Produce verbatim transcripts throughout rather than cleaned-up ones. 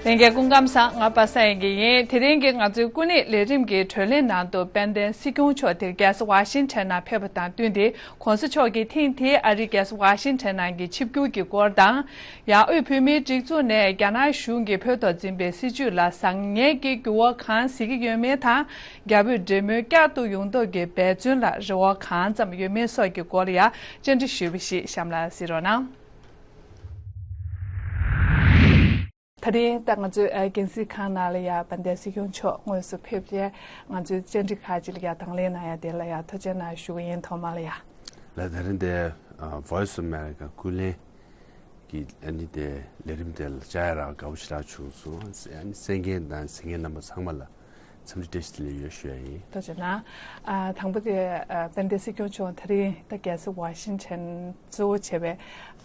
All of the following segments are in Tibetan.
ལྷན་རྒྱས་སྐུ་ཁམས་བཟང་། ང་པ་སངས་དབྱངས་སྐྱིད་ཡིན། དེ་རིང་གི་ང་ཚོའི་སྐུ་ཉིད་ལས་རིམ་གྱི་བགྲོ་གླེང་ནང་དུ་དཔལ་ལྡན་སྲིད་སྐྱོང་མཆོག་དེ་རྒྱལ་ས་ཝ་ཤིང་ཊོན་ནང་ཕེབས་པ་དང་བསྟུན་ཏེ། ྋགོང་ས་མཆོག་གིས་ཐེངས་འདིའི་ཨ་རིའི་རྒྱལ་ས་ཝ་ཤིང་ཊོན་ནང་གི་ཆིབས་བསྒྱུར་གྱི་སྐོར་དང་། ཡང་དབུས་བོད་མིའི་སྒྲིག་འཛུགས་ནས་རྒྱ་ནག་གཞུང་གིས་བོད་ཐོག་འཛིན་པའི་སྲིད་བྱུས་ལ་བཟང་ངན་གྱི་འགྱུར་བ་གང་གཟིགས་ཀྱི་ཡོད་མེད་དང་། རྒྱ་བོད་འབྲེལ་མོལ་བསྐྱར་དུ་ཡོང་ཐབས་ཀྱི་འབད་བརྩོན་ལ་རེ་བ་གང་ཙམ་ཡོད་མེད་སོགས་ཀྱི་སྐོར་ལ་ཡང་བཅར་འདྲི་ཞུས་པ་ཞིག་གཤམ་ལ་གཟིགས་རོགས་གནང་། དེ་རིང་ད་ང་ཚོའི་ཨ་རྒྱལ་སྲིད་ཁང་ནང་ལ་ཡ་དཔལ་ལྡན་སྲིད་སྐྱོང་མཆོག་དངོས་སུ་ཕེབས་རྗེས་ང་ཚོའི་བཅར་འདྲི་ཁག་ཅིག་ལ་ཡ་དང་ལེན་གནང་ཡ་དེ་ལ་ཡ་ཐུགས་རྗེ་གནང་ཞུ་གི་ཡིན། ཐོག་མ་ལ་ཡ། ལ་དེ་རིང་དེ་ཨ་Voice of America ཀུན་གླེང་གི་ཨ་ནི་དེ་ལས་རིམ་དེ་ལ་བཅར་ཡ་རག་དགའ་པོ་ཞེ་དྲག་བྱུང་སོང་། ཨ་ནི་གསན་མཁན་དང་གཟིགས་མཁན་རྣམ་པ་ཚང་མ་ལ་འཚམས་འདྲི་བཀྲ་ཤིས་བདེ་ལེགས་ཡོད་ཞུ་ཡ་ཡིན། ཐུགས་རྗེ་གནང་། ཨ་དང་པོ་དེ་ཨ་དཔལ་ལྡན་སྲིད་སྐྱོང་མཆོག་དེ་རིང་ད་རྒྱལ་ས་ཝ་ཤིང་ཊོན་གཙོ་བོ་བྱས་པའི་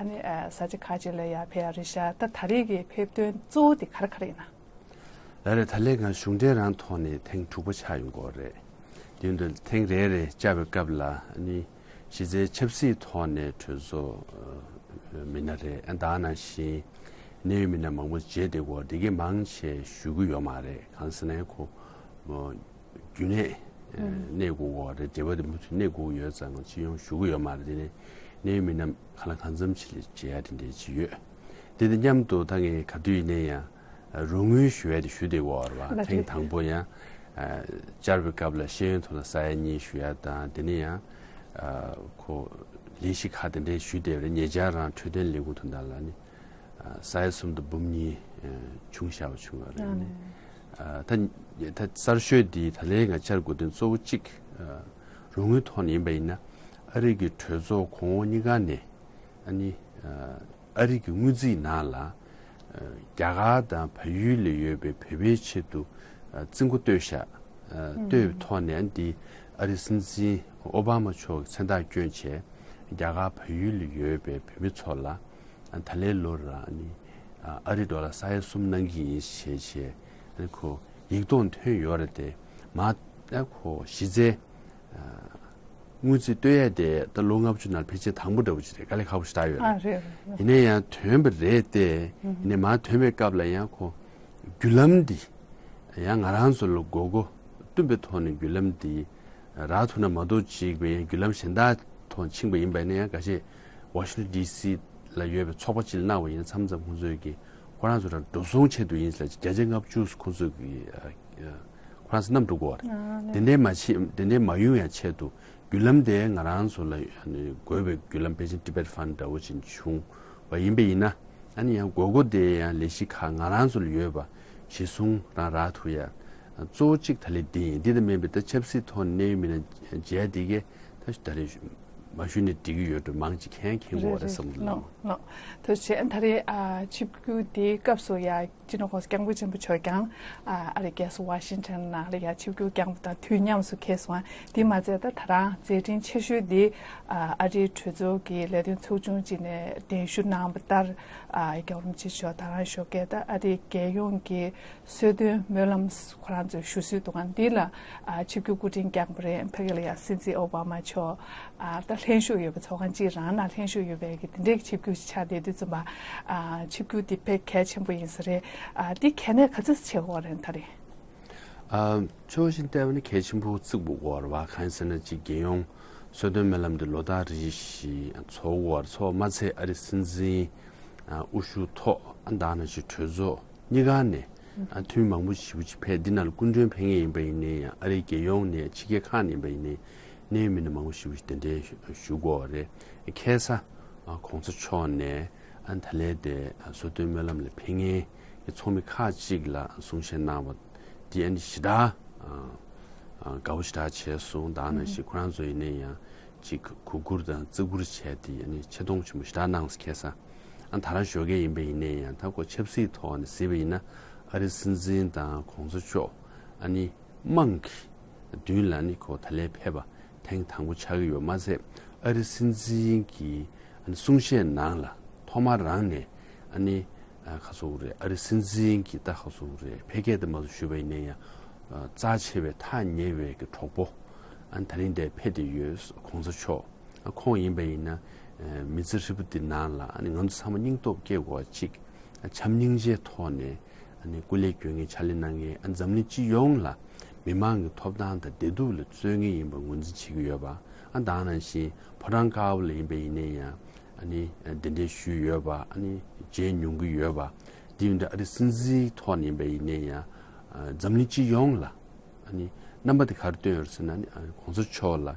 ཨ་ནི་ཨ་ས་ཆ་ཁག་ཅིག་ལ་ཡར་ཕེབས་ཡ་རེད་ཤག་ད་ད་རེས་ཀྱི་ཕེབས་དོན་གཙོ་བོ་དེ་ག་རེ་ག་རེ་ཡིན་ན། ལ་རེད། ད་ལན་ང་གཞུང་འབྲེལ་རང་ཐོག་ནས་ཐེངས་དྲུག་པ་ཆགས་ཡོང་གི་ཡོད་རེད། དེ་འདྲ་ཐེངས་རེ་རེ་བཅར་བའི་སྐབས་ལ་ཨ་ནི་གཞི་རྩའི་ཆབ་སྲིད་ཐོག་ནས་གྲོས་ཚོགས་ཨ་མི་སྣ་རེད། ཨ་ད་ནང་བཞིན་གནད་ཡོད་མི་སྣ་མང་པོ་མཇལ་བསྡད་ཀྱི་ཡོད་རེད། དེ་གའི་མང་ཆེ་ཞུ་གི་ཡོད་མ་རེད། གང་ཟེར་ན་ཁོ་རྒྱུན་གནས་ཨ་གནས་དགོས་ཀྱི་ཡོད་རེད། འབྲེལ་བ་དེ་མུ་མཐུད་གནས་དགོས་ཀྱི་ཡོད་ཙང་ང་སྤྱི་ཡོངས་ཞུ་གི་ཡོད་མ་རེད། དེ་ནས་གནད་ཡོད་མི་སྣ་གང་ལ་གང་འཚམ་ཅིག་ལ་མཇལ་ཡ་དེ་འདྲ་ཅིག་ཡོད། དེ་དང་མཉམ་དུ་ད་ངས་ག་དུས་ཡིན་ནའི་ཡང་རོགས་དངུལ་ཞུ་ཡ་དེ་ཞུ་བསྡད་ཀྱི་ཡོད་རེད་བ། ལགས་ཐེངས་རེད། དང་པོ་ཡང་ཨ་བཅར་བའི་སྐབས་ལ་ཤེས་ཡོན་ཐོག་ལ་ས་ཡ་གཉིས་ཞུ་ཡ་དང་། དེ་ནས་ཡང་ཨ་ཁོ་ལས་གཞི་ཁག་དེ་འདྲ་ཞུས་བསྡད་པ་རེད། ཉེ་ཆར་རང་འཕྲོད་བསྟེན་ལས་ཁུངས་དོན་དག་ལ་ནི་ཨ་ས་ཡ་གསུམ་དང་འབུམ་གཉིས་ཨ་བྱུང་བཞག་པ་བྱུང་བ་རེད། ཨ་ནི་ཨ་ད་ད་གསར་ཤོས་འདི་ད་ལན་ང་བཅར་དགོས་དོན་གཙོ་བོ་གཅིག་ཨ་རོགས་དངུལ་ཐོག་ནས་ཡིན་པ་ཡིན་ན། ཨ་རི་གི་གྲོས་ཚོགས་གོང་འོག་གཉིས་ཀ་ནས་ཨ་ནི་ཨ་ཨ་རི་གི་དངུལ་རྩིས་ནང་ལ་ཨ་རྒྱ་གར་དང་བལ་ཡུལ་ལ་ཡོད་པའི་བོད་པའི་ཆེད་དུ་ཨ་རྩིས་འགོ་བཏོད་ཤག་ཨ་བཏོད་པའི་ཐོག་ནས་ཨ་ནི་འདི་ཨ་རིའི་སྲིད་འཛིན་ཨོ་བྷ་མ་མཆོག་གི་མཚན་རྟགས་བསྐྱོན་བྱས། རྒྱ་གར་བལ་ཡུལ་ལ་ཡོད་པའི་བོད་མི་ཚོ་ལ་ཨ་ད་ལན་ལོར་ཨ་ནི་ཨ་ཨ་རི་ཌོ་ལར་ས་ཡ་གསུམ་གནང་གི་ཡིན་ཞེས་བྱས། ཨ་ནི་ཁོ་ཡིག་ཐོག་ཐོན་ཡོད་རེད་དེ། མ་ཨ་ཁོ་གཞི་རྩའི་ཨ་དངུལ་རྩིས་བཏོད་ཡས་དེ་ད་ལོ་ལྔ་བཅུ་ནང་ཕལ་ཆེར་དང་པོ་འདྲ་པོ་ཅིག་རེད། དཀའ་ལས་ཁག་པོ་ཞེ་དྲག་ཡོད་ཨ་རེད། རེད་རེད། ཡིན་ན་ཡང་ཐོན་པ་རེད་དེ། ཨུ་ཧུ། ཡིན་ནའི་མ་ཐོན་པའི་སྐབས་ལ་ཡང་ཁོ་བརྒྱུད་ལམ་འདི་ཡང་ང་རང་ཚོ་ལ་དགོས་མཁོ་བསྟུན་པའི་ཐོག་ནས་བརྒྱུད་ལམ་འདི་རག་ཐུབ་ན་མ་གཏོགས་ཅིག་པའི་ཡང་བརྒྱུད་ལམ་གཞན་དག་ཐོག་ཕྱིན་པ་ཡིན་པ་ཡིན་ན་ཡང་། འགའ་ཤས་ཝ་ཤིང་ཊོན་ཌི་སི་ལ་ཡོད་པའི་ཚོགས་པ་ཅིག་ལ་གནང་བ་ཡིན་ན། མཚམས་མཚམས་ཁོང་ཚོས་ཀྱི་ཁོ་རང་ཚོ་རང་འགྲོ་སོང་ཆེད་དུ་ཡིན་ཟེར་བརྒྱ་ཆ་ལྔ་བཅུ་ཁོང་ཚོས་ཀྱི་ཨ་ཨ་ཁོ་རང་ཚོ་བསྣམས་འགྲོ་དགོས་པ་རེད། ཨ་ནི་དེ་འདྲའི་མ་བྱེད། དེ་འདྲའི་མ་ཡོང་ཡ་ཆེད་དུ་བརྒྱུད་ལམ་དེ་ང་རང་ཚོ་ལ་ཨ་ནི་དགོས་པའི་བརྒྱུད་ལམ་ཕལ་ཆེར་Tibet Fund འདྲ་བོ་ཅིག་བྱུང་བ་ཡིན་པ་ཡིན་ན། ཨ་ནི་ཡང་དགོས་མཁོ་དེ་ཡང་ལས་གཞི་ཁག་ང་རང་ཚོ་ལ་ཡོད་པ་གཞི་བཟུང་རང་རག་ཐུབ་ཡ་གཙོ་བོ་གཅིག་ད་ལན་འདི་ཡིན། འདི་ལྟར་མིན་པའི་ད་ཆབ་སྲིད་ཐོག་ནས་གནད་ཡོད་མི་སྣ་མཇལ་འདི་གས་ད་ད་རེས་མ་ཞུས་ནས་འགྲིག་གི་ཡོད་འགྲོ། མང་ཅིག་མཁྱེན་མཁྱེན་གྱི་ཡོད་རེད་བསམ་གྱི་འདུག་ལགས། ལགས། ཐུགས་རྗེ་ཆེ། ད་རེས་ཨ་ཆིབས་བསྒྱུར་འདིའི་སྐབས་སུ་ཡ་སྤྱི་ནོར་༧གོང་ས་༧སྐྱབས་མགོན་ཆེན་པོ་མཆོག་ཀྱང་ཨ་ཨ་རི་རྒྱལ་ས་ཝ་ཤིང་ཊོན་ནང་ལ་ཡ་ཆིབས་བསྒྱུར་བསྐྱངས་པ་དང་དུས་མཉམ་དུ་ཁེལ་སོང་། དེ་མ་ཚད་ད་ད་རང་མཛད་འཕྲིན་ཆེ་ཤོས་འདི་ཨ་ཨ་རིའི་གྲོས་ཚོགས་ཀྱི་ལས་དོན་ཚོགས་ཆུང་ཅིག་ནས་གདན་ཞུ་གནང་བ་ལྟར། ཨ་རྒྱལ་བ་རིན་པོ་ཆེ་མཆོག་ད་རང་ཞོགས་ཀས་ད་ཨ་རིའི་རྒྱལ་ཡོངས་ཀྱི་གསོལ་སྟོན་སྨོན་ལམ་ཁོ་རང་ཚོས་ཞུ་སྲོལ་འདུག་ག་འདི་ལ་ཨ་ཆིབས་བསྒྱུར་སྐུ་ཕྲེང་བསྐྱངས་པ་རེད། ཕ་གི་ལ་ཡ་སྲིད་འཛིན་ཨོ་བྷ་མ་མཆོག་ཨ་ད་ལྷན་ཞུགས་ཡོད་པའི་ཚོགས་ཁང་གཅིག་རང་ནང་ལྷན་ཞུགས་ཡོད་པའི་གི་དེ་འདྲའི་ཆིབས་བསྒྱུར་ཞིག་ཆགས་བསྡད་དུས་ཙམ་པ། ཨ་ཆིབས་བསྒྱུར་འདི་དཔེ་གལ་ཆེན་པོ་ཡིན་ས་རེད། ཨ་འདི་གལ་གནད་ག་ཚོད་ཆེ་བ་རེད་ད་རེས། ཨ་ཕྱོགས་གཞན་བལྟས་པ་ན་གལ་ཆེན་པོ་བརྩི་དགོས་ཀྱི་ཡོད་རེད་བ། གང་ཡིན་ཟེར་ན་ཅིག་རྒྱལ་ཡོངས་གསོལ་སྟོན་སྨོན་ལམ་འདི་ལོ་ལྟར་རེ་བཞིན་ཚོགས་ཀྱི་ཡོད་རེད། ཚོགས་མ་ཚད་ཨ་རིའི་སྲིད་འཛིན་ཨ་དབུ་བཞུགས་ཐོག་ཨ་ད་ནང་བཞིན་གྲོས་ཚོགས་གཉིས་ཀ་ནས་ཨ་འཐུས་མི་མང་པོ་ཞེ་པོ་ཅིག་ཕེབས། འདི་ནང་ལ་སྐུ་མགྲོན་ཕེབས་མཁན་ཡིན་པ་ཡིན་ནའི་ཡང་། ཨ་རིའི་རྒྱལ་ཡོངས་ནས་ཕྱི་རྒྱལ་ཁག་ནས་ཡིན་པ་ཡིན་ནའི་གནད་ཡོད་མི་སྣ་མང་པོ་ཞེ་པོ་ཅིག་གདན་འདྲེན་ཞུ་དགོས་པ་རེད། ཁ་སང་ཨ་གོང་ས་མཆོག་ནས་ཨ་ད་ལན་དེ་གསོལ་སྟོན་སྨོན་ལམ་ལ་ཕེབས་མཁན་གྱི་ཚོགས་མི་ཁག་ཅིག་ལ་གསུང་བཤད་གནང་བ་འདི་ཨ་ནི་ཞེ་དྲག་ཨ་ཨ་དགའ་པོ་ཞེ་དྲག་བྱས་སོང་། ད་ནང་བཞིན་ཁོ་རང་ཚོ་ཡིན་ནའི་ཡང་ཅིག་གུས་བཀུར་དང་བརྩི་བཀུར་བྱས་ཏེ་ཨ་ནི་ཆེ་མཐོང་ཆེན་པོ་ཞེ་དྲག་གནང་སོང་། ཁ་སང་ཨ་ད་རང་ཞོགས་ཀས་ཡིན་པ་ཡིན་ནའི་ཡང་ད་ཁོ་ཆབ་སྲིད་ཐོག་ནས་གཟིགས་པ་ཡིན་ན། ཨ་རིའི་སྲིད་འཛིན་དང་གོང་ས་མཆོག་ཨ་ནི་དམངས་ཀྱི་མདུན་ལ་ནི་ཁོ་ད་ལན་ཕེབས་པ་ཐེངས་དང་པོ་ཆགས་ཀྱི་ཡོད་མ་ཟད། ཨ་རིའི་སྲིད་འཛིན་གྱི་ཨ་ནི་གསུང་བཤད་ནང་ལ་ཐོག་མར་རང་ནས་ཨ་ནི་ཨ་ཁ་སོ་རེད། ཨ་རིའི་སྲིད་འཛིན་གྱི་ད་ཁ་སོ་རེད། ཕལ་སྐད་དུ་མ་སུ་ཞུས་པ་ཡིན་ན་ཡང་ཨ་རྩ་ཆེ་བའི་ཐག་ཉེ་བའི་གི་གྲོགས་པོ་ཨ་ནི་ད་རིང་འདིར་ཕེབས་བསྡད་ཡོད། གོང་ས་མཆོག་ཨ་ཁོང་ཡིན་པ་ཡིན་ན་ཨ་མི་ཚེ་ཧྲིལ་པོ་འདི་ནང་ལ་ཨ་ནི་ང་ཚོ་ཚང་མ་སྙིང་སྟོབས་སྐྱེ་དགོས་པ་གཅིག་ཨ་བྱམས་སྙིང་རྗེའི་ཐོག་ནས་ ནི་སྐུ་ལས་སྐྱོན་མཁན་ཕྱག་ལས་གནང་མཁན། ཨ། འཛམ་གླིང་སྤྱི་ཡོངས་ལ་མི་མང་གི་ཐོབ་ཐང་དང་བདེ་སྡུག་ལ་བརྩོན་མཁན་ཡིན་པ་ངོས་འཛིན་བྱེད་ཀྱི་ཡོད་པ། ཨ། ད་ག་ནང་བཞིན་ཕོ་བྲང་དཀར་པོ་ལ་ཡིན་པ་ཡིན་ནའི་ཡང་། ཨ་ནི་གདན་འདྲེན་ཞུས་ཡོད་པ། ཨ་ནི་མཇལ་མྱོང་གི་ཡོད་པ། དེ་ཡིན་དུས་ཨ་རིའི་སྲིད་འཛིན་ཐོག་ནས་ཡིན་པ་ཡིན་ནའི་ཡང་། ཨ། འཛམ་གླིང་སྤྱི་ཡོངས་ལ། ཨ་ནི་རྣམ་པ་དེ་ག་རེ་སྟོན་ཡོད་ཟེར་ན། ཨ་ནི་ཨ་གོང་ས་མཆོག་ལ། ཨ།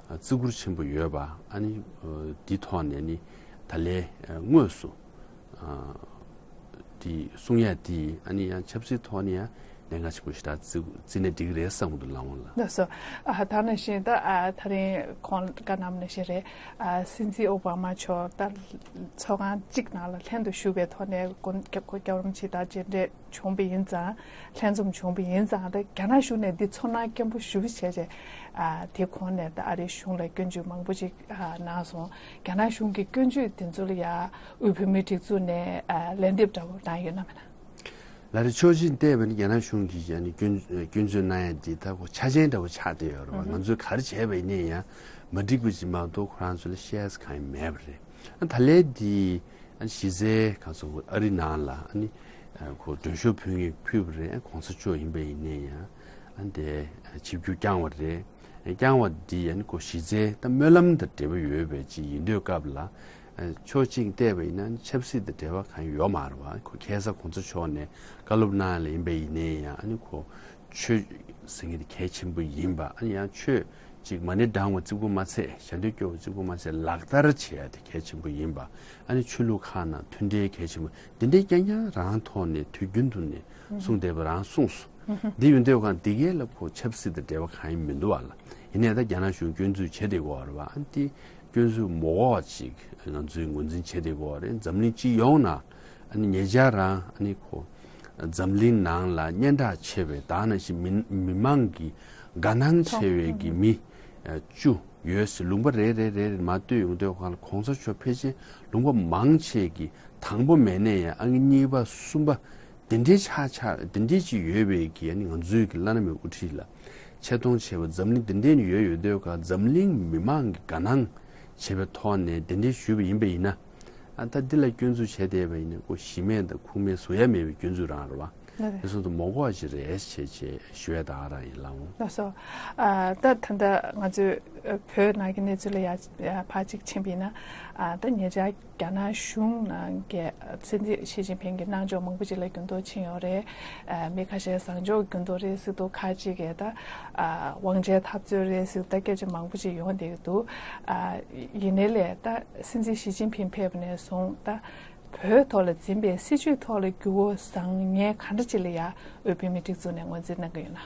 བརྩི་བཀུར་ཆེན་པོ་ཡོད་པ། ཨ་ནི་ཨ་དེའི་ཐོག་ནས་ནི་ད་ལན་ཨ་དངོས་སུ། ཨ། དེ་གསུང་ཡ་དེ། ཨ་ནི་ཡང་ཆབ་སྲིད་ཐོག་ནས་ཡང་ལས་ཀ་ཆེན་པོ་ཞེ་དྲག་བརྩི་བརྩིས་ན་འགྲིག་གི་རེད་བསམ་གྱི་འདུག་ལགས་འོང་ལགས། ལགས་སོ། ཨ། ད་ནང་བཞིན་ད། ཨ། ད་རིང་ཁོང་བཀའ་གནང་བ་ནང་བཞིན་རེད། ཨ། སྲིད་འཛིན་ཨོ་བྷ་མ་མཆོག་ད་ཚོགས་ཁང་གཅིག་ནང་ལ་ལྷན་དུ་བཞུགས་པའི་ཐོག་ནས་སྐུ་སྐུ་སྐྱབས་རོགས་མཆོག་དང་མཇལ་འཕྲད་བྱུང་བ་ཡིན་ཙང་། ལྷན་འཛོམས་བྱུང་བ་ཡིན་ཙང་། ད་རྒྱ་ནག་གཞུང་ནས་འདི་ཚོར་སྣང་སྐྱེན་པོ་ཞེ་པོ་བྱས་བྱས། ཨ། དེ་གོང་ནས་ད་ཨ་རིའི་གཞུང་ལ་སྐྱོན་བརྗོད་མང་པོ་ཅིག་ཨ། གནང་སོང་། རྒྱ་ནག་གཞུང་གི་སྐྱོན་བརྗོད་དེ་ཚོ་ལ་ཡ་དབུས་བོད་མིའི་སྒྲིག་འཛུགས་ནས། ཨ། ལན་འདེབས་འདྲ་པོ་གནང་ཡོད་ན་མེད་ན། ལགས་རེད། ཕྱོགས་གཅིག་བལྟས་པ་ན་རྒྱ་ནག་གཞུང་གིས་ཨ་ནི་སྐྱོན་སྐྱོན་བརྗོད་གནང་ཡ་འདི་ད་ཁོ་ཆ་རྐྱེན་འདྲ་པོ་ཆགས་བསྡད་ཡོད་རེད་པ། ཨུ་ཧུ། ང་ཚོས་ག་རེ་བྱས་པ་ཡིན་ནའི་ཡང་མ་འགྲིག་པ་ཅིག་མ་གཏོགས་ཁོ་རང་ཚོ་ལ་བཤད་ས་གང་ཡང་མེད་པ་རེད། ཨ། ད་ལན་འདི། ཨ། གཞི་རྩའི་ག་ཚོད་ཨ་རི་ནང་ལ། ཨ་ནི་ཁོ་མགྲོན་ཤོག་ཕུལ་མཁན་ཕུལ་བ་རེད། ཨ། གོང་ས་མཆོག་ཡིན་པ་ཡིན་ནའི་ཡང་། ཨ། དེ་ཆིབས་བསྒྱུར་བསྐྱངས་པ་རེད། བསྐྱངས་པ་འདི་ཡང་ཁོ་གཞི་རྩའི་ད་སྨོན་ལམ་དང་འབྲེལ་བ་ཡོད་པའི་ཅིག་ཡིན་དུས་སྐབས་ལ། ཨ། ཕྱོགས་གཅིག་བལྟས་པ་ཡིན་ན་ཆབ་སྲིད་དང་འབྲེལ་བ་གང་ཡང་ཡོད་མ་རེད་པ། ཁོ་ཁ་སང་གོང་ས་མཆོག་ནས་བཀའ་སློབ་གནང་ཡ་ལ་ཡིན་པ་ཡིན་ནའི་ཡང་། ཨ་ནི་ཁོ་ཆོས་ཟེར་མཁན་དེ་གལ་ཆེན་པོ་ཡིན་པ། ཨ་ནི་ཡང་ཆོས་ཅིག་མ་ཎི་བགྲང་བ་གཅིག་པོ་མ་ཚད། ཞལ་འདོན་སྐྱོར་བ་གཅིག་པོ་མ་ཚད། ལག་བསྟར་བྱེད་ཡ་དེ་གལ་ཆེན་པོ་ཡིན་པ། ཨ་ནི་ཆོས་ལུགས་ཁག་ནང་མཐུན་འབྲེལ་གལ་ཆེན་པོ་འདི་འདྲའི་རྐྱང་རྐྱང་རང་ཐོག་ནས་དུས་རྒྱུན་དུ་ནས་གསུངས་བསྡད་པ་རང་གསུངས་སོང་། འདི་ཡིན་དུས་གང་འདི་གས་ལ་ཁོ་ཆབ་སྲིད་དང་འབྲེལ་བ་གང་ཡང་མི་འདུག་པ་ལགས། ཡིན་ནའི་ད་རྒྱ་ནག་གཞུང་སྐྱོན་འཛུགས་བྱེད་བསྡད་ཀྱི་ཡོད་རེད་པ། ཨ་ནི་དེ་སྐྱོན་འཛུགས་མ་དགོས་པ་ཅིག་ང་ཚོས་ངོས་འཛིན་བྱེད་བསྡད་ཀྱི་ཡོད་རེད། འཛམ་གླིང་སྤྱི་ཡོངས་ནང་། ཨ་ནི་ཉེ་ཆར་རང་། ཨ་ནི་ཁོ་འཛམ་གླིང་ནང་ལ་སྙན་གྲགས་ཆེ་བའི། ད་ག་ནང་བཞིན་མི་མི་མང་གི་དགའ་སྣང་ཆེ་བའི་གི་མི་བཅུ་ཡོད་ཟེར། ལུང་པ་རེ་རེ་རེ་རེ་མར་བསྟོད་ཡོང་དུས་སྒང་ལ་གོང་ས་མཆོག་ཕལ་ཆེར་ལུང་པ་མང་ཆེ་གི་དང་པོ་མེད་ནའི་ཡང་། ཨ། གཉིས་པ་གསུམ་པ་དེ་འདྲའི་ཆགས་ཆགས་དེ་འདྲའི་ཅིག་ཡོད་པའི་གི། ཨ་ནི་ང་ཚོའི་གི་བླ་ན་མེད་པའི་དབུ་ཁྲིད་ལ་ཆེ་མཐོང་ཆེ་བ། འཛམ་གླིང་དེ་འདྲའི་ནས་ཡོད་ཡོད་དུས་སྒང་འཛམ་གླིང་མི་མང་གི་དགའ་སྣང་ཆེ་བའི་ཐོག་ནས་དེ་འདྲའི་ཞུས་པ་ཡིན་པ་ཡིན་ན། ཨ། ད་འདི་ལ་སྐྱོན་འཛུགས་བྱས་བསྡད་པ་ཡིན་ན་ཁོ་གཞི་མེད་དང་ཁུངས་མེད་བཟོ་ཡ་མེད་པའི་སྐྱོན་འཛུགས་རང་རེད་པ། ལགས་རེད། དེ་སོང་དུ་མ་དགོས་པ་ཞིག་རེད་ཅེས་ཅེས་ཞུ་ཡ་ད་ག་རང་ཡིན་ལགས་འོང་། ལགས་སོ། ཨ། ད་ད་ལྟ་ང་ཚོས་བོད་ནང་གི་གནས་ཚུལ་ལ་ཡ་ཡ་ཕར་ཅིག་ཕྱིན་པ་ཡིན་ན། ཨ། ད་ཉེ་ཆར་རྒྱ་ནག་གཞུང་ནང་གི་སྲིད་འཛིན་ཞི་ཅིན་ཕིང་གི་གནང་ཕྱོགས་མང་པོ་ཅིག་ལ་འགྱུར་ལྡོག་ཕྱིན་ཡོད་རེད། ཨ། མི་ཁ་ཤས་བཟང་ཕྱོགས་འགྱུར་ལྡོག་རེད་ཟེར་འདུག་ཁ་ཅིག་གིས་ད། ཨ། དབང་ཆའི་འཐབ་རྩོད་རེད་ཟེར། ད་སྐད་ཆ་མང་པོ་ཅིག་ཡོང་བསྡད་ཀྱི་འདུག་ཨ། ཡིན་ནའི་ལས་ད་སྲིད་འཛིན་ཞི་ཅིན་ཕིང་ཕེབས་ནས་བཟུང་ད་བོད་ཐོག་ལ་འཛིན་པའི་སྲིད་བྱུས་ཐོག་ལ་འགྱུར་བ་བཟང་ངན་ག་འདྲ་ཅིག་ལ་ཡ་དབུས་བོད་མིའི་སྒྲིག་འཛུགས་ནས་ངོས་འཛིན་གནང་གི་ཡོད་ན།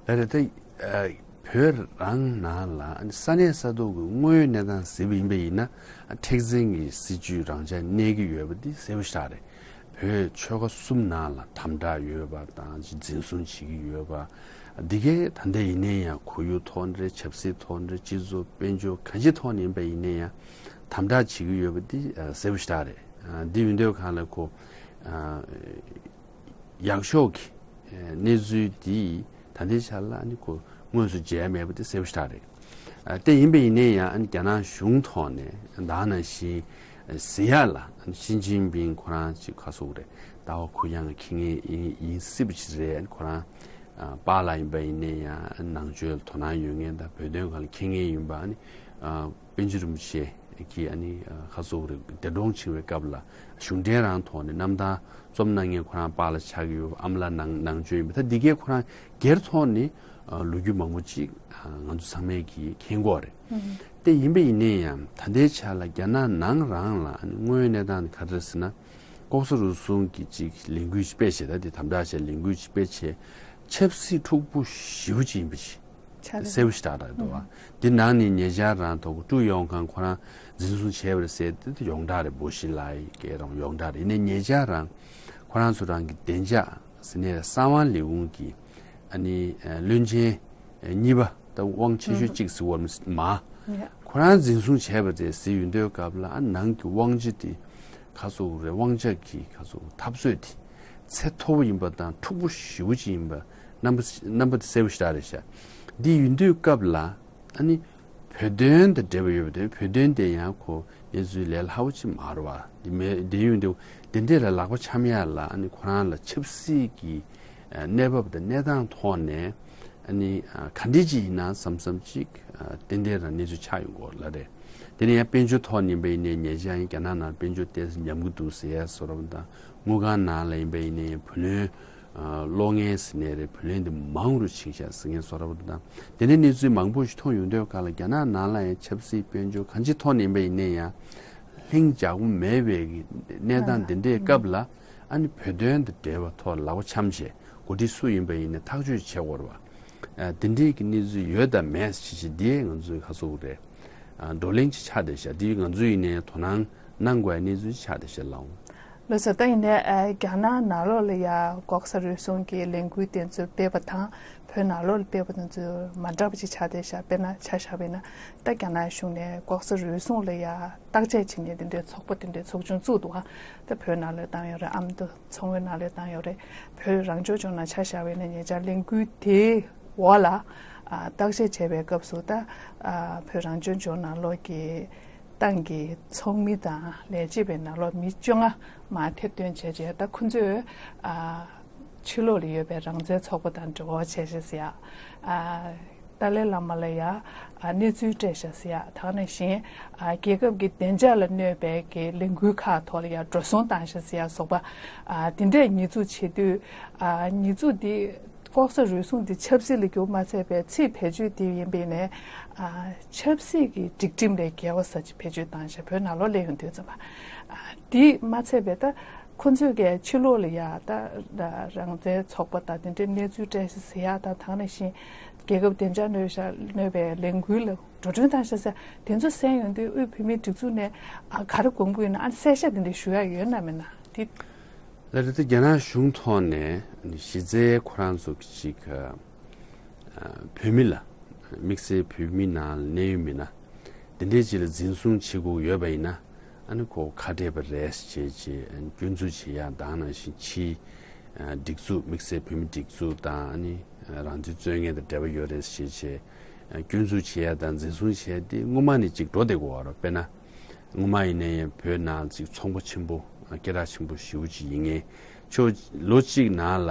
ལགས་རེད། ད། ཨ། བོད་རང་ནང་ལ། ཨ་ནི་ས་གནས་ས་ཐོག་གི་དངོས་ཡོད་གནས་སྟངས་གཟིགས་པ་ཡིན་པ་ཡིན་ན། ཨ། མཁྲེགས་འཛིན་གྱི་སྲིད་བྱུས་རང་འཇགས་གནས་ཀྱི་ཡོད་པ་འདི་གསལ་པོ་ཞེ་དྲག་རེད། བོད་ཆོལ་ཁ་གསུམ་ནང་ལ་དམ་དྲག་ཡོད་པ་དང་། ཅིག་འཛིན་བཟུང་བྱེད་ཀྱི་ཡོད་པ། འདི་གས་ད་ལྟ་ཡིན་ནའི་ཡང་ཁོར་ཡུག་ཐོག་ནས་རེད། ཆབ་སྲིད་ཐོག་ནས་རེད། སྤྱི་ཚོགས་དཔལ་འབྱོར་གང་ཅིའི་ཐོག་ནས་ཡིན་པ་ཡིན་ནའི་ཡང་དམ་དྲག་བྱེད་ཀྱི་ཡོད་པ་འདི། ཨ། གསལ་པོ་ཞེ་དྲག་རེད། ཨ། འདི་ཡིན་དུས་གང་ལ་ཁོ། ཨ། ཡག་ཕྱོགས་ཀྱི་གནས་ཚུལ་འདི་ད་ལྟའི་ཆ་ལ་ཨ་ནི་ཁོ་དངོས་སུ་མཇལ་མེད་པ་དེ་གསལ་པོ་ཞེ་དྲག་རེད། ཨ། དེ་ཡིན་པ་ཡིན་ནའི་ཡང་། ཨ་ནི་རྒྱ་ནག་གཞུང་ཐོག་ནས་ད་ག་ནང་བཞིན་ཟེར་ཡ་ལ། ཨ་ནི་ཞི་ཅིན་ཕིང་ཁོ་རང་ཅིག་ག་ཟེར་དགོས་རེད། ལྟ་བ་གུ་ཡངས་ཀྱི་མཁས་དབང་ཡིན་ཡིན་སྲིད་པ་ཅིག་རེད། ཨ་ནི་ཁོ་རང་། ཨ། པཱ་ལགས་ཡིན་པ་ཡིན་ནའི་ཡང་ནང་ཆོས་ལ་དོ་སྣང་ཡོད་མཁན་དང་། བོད་དོན་སྒང་ལ་མཁས་མཁན་ཡིན་པ། ཨ་ནི། ཨ། པཎ་ཆེན་རིན་པོ་ཆེ་གིས། ཨ་ནི། ཨ། ག་ཟེར་དགོས་རེད། འདས་གྲོངས་ཕྱིན་པའི་སྐབས་ལ་གཞུང་འབྲེལ་རང་ཐོག་ནས་གནམ་ཐང་རྩོམ་གནང་མཁན་ཁོ་རང་པཱ་ལགས་ཆགས་ཀྱི་ཡོད་པ། ཨ་མ་ལགས་ནང་ནང་ཆོས་ཡིན་པ། ད་འདི་གས་ཁོ་རང་སྒེར་ཐོག་ནས། ཨ། ལོ་རྒྱུས་མང་པོ་ཅིག་ཨ། ང་ཚོ་ཚང་མས་ཀྱིས་མཁྱེན་གྱི་ཡོད་རེད། ཨུ་ཧུ། དེ་ཡིན་པ་ཡིན་ནའི་ཡང་ད་ལྟའི་ཆ་ལ་རྒྱ་ནག་ནང་རང་ལ། ཨ་ནི་དངོས་ཡོད་གནས་སྟངས་དེ་ག་རེ་རེད་ཟེར་ན། ལྐོག་ཟ་རུལ་སུངས་ཀྱི་ཅིག་ལས་འགུལ་ཅིག་སྤེལ་བྱས། ད་དེ་དམ་དྲག་བྱས་ལས་འགུལ་ཅིག་སྤེལ་བྱས། ཆབ་སྲིད་འཁྲུག་པོ་ཞེ་པོ་ཅིག་ཡིན་པ་ཞིག་ཆ་རེད། གསལ་པོ་ཞེ་དྲག་རེད་འདུག་པ། ཨུ་ཧུ། འདི་ནང་ནས་ཉེ་ཆར་རང་ཐོག་ཀྲུའུ་ཡོང་ཁང་ཁོ་རང་འཛིན་བཟུང་བྱས་པ་རེད་ཟེར་དེ་ཡོངས་གྲགས་རེད། སྦོ་ཤི་ལའི་གེ་རང་ཡོངས་གྲགས་རེད། ཡིན་ནའི་ཉེ་ཆར་རང་ཁོ་རང་ཚོ་རང་གི་བདེ་འཇགས་ཟེར་ནས་གསང་བ་ལས་ཁུངས་ཀྱི། ཨ་ནི། ཨ། བློན་ཆེན་གཉིས་པ། ད་དབང་ཆེ་ཤོས་གཅིག་ཟེར་བ་མ། ཡ། ཁོ་རང་འཛིན་བཟུང་བྱས་པ་རེད་ཟེར་ཡོང་དུས་སྐབས་ལ། ཨ། ནང་གི་དབང་ཆ་དེ་ག་ཟེར་དགོས་རེད། དབང་ཆ་གི་ག་ཟེར་དགོས། འཐབ་རྩོད་དེ་ཚད་མཐོ་པོ་ཡིན་པ་དང་འཁྲུག་པོ་ཞེ་པོ་ཅིག་ཡིན་པ། རྣམ་པ་རྣམ་པ་དེ་གསལ་པོ་ཞེ་དྲག་རེད་ཤག་འདི་ཡིན་དུས་སྐབས་ལ། ཨ་ནི། བོད་དོན་དང་འབྲེལ་བ་ཡོད་པ་དེ། བོད་དོན་དེ་ཡང་ཁོ་གནས་ཚུལ་ལས་སླ་པོ་ཅིག་མ་རེད་བ། དེ་མེད་དེ་ཡོང་དུས་དེ་འདྲས་ལ་ལག་པ་འཆང་ཡ་ལ། ཨ་ནི་ཁོ་རང་ལ་ཆབ་སྲིད་ཀྱི་ཨ་གནས་བབ་དང་གནས་སྟངས་ཐོག་ནས། ཨ་ནི་ཨ་ག་འདྲས་ཅིག་ཡིན་ན་བསམ་བསམ་ཅིག་ཨ་ཏན་ཏན་རང་གནས་ཚུལ་ཆགས་ཡོང་གི་ཡོད་རེད། དེ་ནས་ཡང་དཔལ་འབྱོར་ཐོག་ནས་ཡིན་པ་ཡིན་ནའི། ཉེ་ཆར་ཡང་རྒྱ་ནག་ནང་དཔལ་འབྱོར་ཏོག་ཙམ་ཉམས་ཀྱི་འདུག་ཟེར་ཡ་བཟོ་འདྲ་པོ་དང་། དངུལ་ཁང་ནང་ལ་ཡིན་པ་ཡིན་ནའི་བུ་ལོན་ཨ་གློག་བརྙན་ཟེར་ནའི་རེད། བུ་ལོན་དེ་མང་རུ་ཕྱིན་ཤག་ཟེར་མཁན་བཟོ་འདྲ་པོ་དང་། དེ་འདྲའི་གནས་ཚུལ་མང་པོ་ཞིག་མཐོང་ཡོང་དུས་སྒང་ལ། རྒྱ་ནག་ནང་ལ་ཡང་ཆབ་སྲིད་དཔལ་འབྱོར་གང་ཅིའི་ཐོག་ནས་ཡིན་པ་ཡིན་ནའི་ཡང་ལྷིང་འཇགས་པོ་མེད་པའི་གནས་སྟངས་དེ་འདྲའི་སྐབས་ལ། ཨ་ནི་བོད་དོན་དང་འབྲེལ་བ་ཐོག་ལག་པ་འཆང་བྱས། འགོ་ཁྲིད་སུ་ཡིན་པ་ཡིན་ནའི་ཐག་གཅོད་བྱེད་དགོས་རེད་བ། ཨ་དེ་འདྲའི་གི་གནས་ཚུལ་ཡོད་དམ་མེད་ཅིག་ཅིག་འདི་ང་ཚོའི་ཁ་སོ་རེད། ཨ་བགྲོ་གླེང་ཅིག་ཆགས་བསྡད་ཤག་འདི་ང་ཚོ་ཡིན་ནའི་དོ་སྣང་གནང་དགོས་ཡ་གནས་ཚུལ་ཅིག་ཆགས་བསྡད་ཤག་ལགས། ལགས་སོ། ད་ཡིན་ནའི་ཨ་རྒྱ་ནག་ནང་ལོགས་ལ་ཡ་ལྐོག་ཟ་རུལ་སུངས་ཀྱི་ལས་འགུལ་དེ་ཚོ་སྤེལ་བ་དང་བོད་ནང་ལོགས་ལ་སྤེལ་བ་དེ་ཚོ་མ་འདྲ་བ་ཅིག་ཆགས་བསྡད་ཤག་དཔེར་ན་ཆ་བཞག་པ་ཡིན་ན། ད་རྒྱ་ནག་གཞུང་ནས་ལྐོག་ཟ་རུལ་སུངས་ལ་ཡ་བརྟག་དཔྱད་བྱེད་མཁན་དེ་འདྲའི་ཚོགས་པ་དེ་འདྲའི་ཚོགས་ཆུང་བཙུགས་འདུག་ཨ། ད་བོད་ནང་ལ་བཏང་ཡོད་རེད། ཨ་མདོ་མཚོ་སྔོན་ནང་ལ་བཏང་ཡོད་རེད། བོད་རང་སྐྱོང་ལྗོངས་ནང་ཆ་བཞག་པ་ཡིན་ན། ཉེ་ཆར་ལས་འགུལ་དེའི་འོག་ལ་ཨ་བརྟག་དཔྱད་བྱས་པའི་སྐབས་སུ། ད་ཨ་བོད་རང་སྐྱོང་ལྗོངས་ནང་ལོགས་ཀྱི་ཏང་གི་ཚོགས་མི་དང་ལས་བྱེད་པའི་ནང་ལོགས་མི་བཅོ་ལྔ་མར་ཐེར་འདོན་བྱས་རྗེས། ད་ཁོ་ཚོས་ཨ་ཕྱི་ལོགས་ལ་ཡོད་པའི་རང་བཙན་ཚོགས་པ་དང་འབྲེལ་བ་བྱས་བྱས་ཟེར་ཡ། ཨ་ཏཱ་ལའི་བླ་མ་ལ་ཡ་ཨ་གནས་ཚུལ་སྤྲད་བྱས་ཟེར་ཡ། དེ་ནང་བཞིན་ཨ་རྒྱལ་ཁབ་ཀྱི་བདེ་འཇགས་ལ་གནོད་པའི་གི་ལས་འགུལ་ཁག་ཐོག་ལ་ཡ་འགྲོ་སོང་བཏང་བྱས་ཟེར་ཡ་སོགས་པ། ཨ་དེ་འདྲས་ཉེས་འཛུགས་བྱེད་དུས། ཨ་ཉེས་འཛུགས་འདི། ལྐོག་ཟ་རུལ་སུངས་འདི་ཆབ་སྲིད་ལ་འགྱུར་མ་ཚད་པའི་ཚིག་བེད་སྤྱོད་དེ་ཡིན་པས་ནས། ཨ་ཆབ་སྲིད་ཀྱི་སྒྲིག་ཁྲིམས་ལས་འགལ་བ་ཟེར་ཅིག་བེད་སྤྱོད་བཏང་བྱས་བོད་ནང་ལོགས་སླེབས་ཡོང་དུས་ཙམ་པ། ཨ་འདི་མ་ཚད་པའི་ད་ཁོ་ཚོས་ཀྱི་ཕྱི་ལོགས་ལ་ཡ་ད་རང་བཙན་ཚོགས་པ་དང་དེ་འདྲའི་གནས་ཚུལ་སྤྲད་ཤག་ཟེར་ཡ་དང་། དེ་ནང་བཞིན་རྒྱལ་ཁབ་བདེ་འཇགས་གནོད་ཤག་གནོད་པའི་ལས་འགུལ་ལ་འགྲོ་གྲོན་བཏང་ཤག་ཟེར། དེ་ཚོ་གསན་ཡོང་དུས་དབུས་བོད་མིའི་སྒྲིག་འཛུགས་ནས་ཨ་ག་རེ་དགོངས་པ་ཡོད་ན། ཨ་གསལ་བཤད་དེ་འདྲ་ཞུ་ཡ་ཡོད་ན་མེད་ན་དེ། ལགས་རེད། ད་རྒྱ་ནག་གཞུང་ཐོག་ནས་གཞི་རྩའི་ཁོ་རང་ཚོ་གི་ཅིག་ཨ་བོད་མི་ལ། དམིགས་བསལ་བོད་མི་ནང་ལ་གནས་ཡོད་མི་སྣ་དེ་འདྲའི་ཅིག་ལ་འཛིན་བཟུང་བྱེད་དགོས་ཡོད་པ་ཡིན་ན། ཨ་ནི་ཁོ་ཁ་བྲལ་བ་རེད་ཅེས་ཅེས་སྐྱོན་འཛུགས་བྱེད་ཡ་དང་། ནང་བཞིན་ཕྱིའི་ཨ་སྒྲིག་འཛུགས། དམིགས་བསལ་བོད་མི་སྒྲིག་འཛུགས་དང་། ཨ་ནི་རང་བཙན་རྩོད་མཁན་དང་འབྲེལ་བ་ཡོད་རེད་ཅེས་ཅེས་སྐྱོན་འཛུགས་བྱེད་ཡ་དང་འཛིན་བཟུང་བྱེད་ཡ་དེ་སྔོན་མ་ནས་ཅིག་འགྲོ་བསྡད་ཀྱི་ཡོད་རེད། དཔེར་ན། སྔོན་མ་ཡིན་ནའི་བོད་ནང་ཅིག་ཚོང་པ་ཆེན་པོ། སྐད་གྲགས་ཆེན་པོ་ཞེ་པོ་ཅིག་ཡིན་མཁན། ཕྱོགས་ལོ་གཅིག་ནང་ལ་